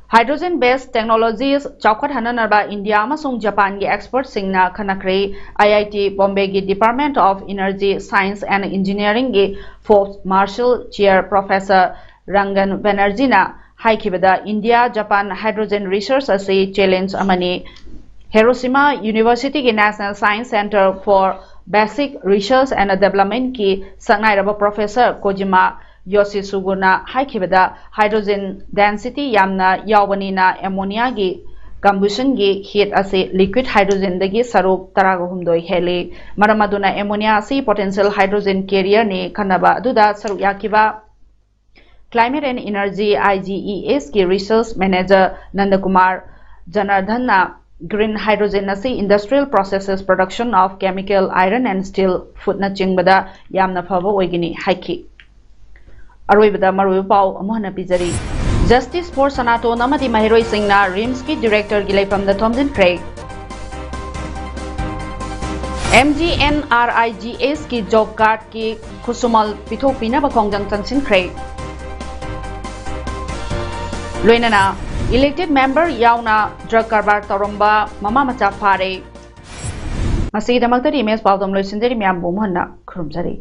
Hydrogen based technologies ꯆꯥꯎꯈꯠꯍꯟꯅꯅꯕ ꯏꯟꯗꯤꯌꯥ ꯑꯃꯁꯨꯡ ꯖꯄꯥꯟꯒꯤ expertꯁꯤꯡꯅ ꯈꯟꯅꯈ꯭ꯔꯦ꯫ I I T Bombayꯒꯤ Department of Energy, Science and Engineeringꯒꯤ Forbes Marshall Chair Professor Rangan Banerjeeꯅ ꯍꯥꯏꯈꯤꯕꯗ, ꯏꯟꯗꯤꯌꯥ ꯖꯄꯥꯟ hydrogen research ꯑꯁꯤ challenge ꯑꯃꯅꯤ꯫ Hiroshima Universityꯒꯤ National Science Center for Basic Research and Developmentꯀꯤ ꯁꯛꯅꯥꯏꯔꯕ Professor Kojima Yoshitsuguꯅ ꯍꯥꯏꯈꯤꯕꯗ, hydrogen density ꯌꯥꯝꯅ ꯌꯥꯎꯕꯅꯤꯅ ammoniaꯒꯤ combustionꯒꯤ heat ꯑꯁꯤ liquid hydrogenꯗꯒꯤ ꯁꯔꯨꯛ ꯇꯔꯥꯒ ꯍꯨꯝꯗꯣꯏ ꯍꯦꯜꯂꯤ꯫ ꯃꯔꯝ ꯑꯗꯨꯅ ammonia ꯑꯁꯤ potential hydrogen carrierꯅꯤ꯫ ꯈꯟꯅꯕ ꯑꯗꯨꯗ ꯁꯔꯨꯛ ꯌꯥꯈꯤꯕ Climate and Energy, I G E Sꯀꯤ research manager ꯅꯟꯗꯀꯨꯃꯥꯔ ꯖꯅꯥꯔꯗꯟꯅ Green hydrogen ꯑꯁꯤ industrial processes, production of chemical, iron and steel, foodꯅꯆꯤꯡꯕꯗ ꯌꯥꯝꯅ ꯐꯕ ꯑꯣꯏꯒꯅꯤ ꯍꯥꯏꯈꯤ꯫ ꯑꯔꯣꯏꯕꯗ ꯃꯔꯨꯑꯣꯏꯕ ꯄꯥꯎ ꯑꯃꯨꯛ ꯍꯟꯅ ꯄꯤꯖꯔꯤ꯫ Justice for Sanaton ꯑꯃꯗꯤ ꯃꯍꯩꯔꯣꯏꯁꯤꯡꯅ RIMSꯀꯤ directorꯒꯤ ꯂꯩꯐꯝꯗ ꯊꯣꯝꯖꯤꯟꯈ꯭ꯔꯦ꯫ MGNRIGSꯀꯤ job cardꯀꯤ ꯈꯨꯠꯁꯨꯃꯜ ꯄꯤꯊꯣꯛꯄꯤꯅꯕ ꯈꯣꯡꯖꯪ ꯆꯪꯁꯤꯟꯈ꯭ꯔꯦ꯫ ꯂꯣꯏꯅꯅ elected member ꯌꯥꯎꯅ drug ꯀꯔꯕꯥꯔ ꯇꯧꯔꯝꯕ ꯃꯃꯥ ꯃꯆꯥ ꯐꯥꯔꯦ꯫ ꯃꯁꯤꯒꯤꯗꯃꯛꯇꯗꯤ ꯏꯃꯦꯖ ꯄꯥꯎꯗꯝ ꯂꯣꯏꯁꯤꯟꯖꯔꯤ꯫ ꯃꯌꯥꯝꯕꯨ ꯑꯃꯨꯛ ꯍꯟꯅ ꯈꯨꯔꯨꯝꯖꯔꯤ꯫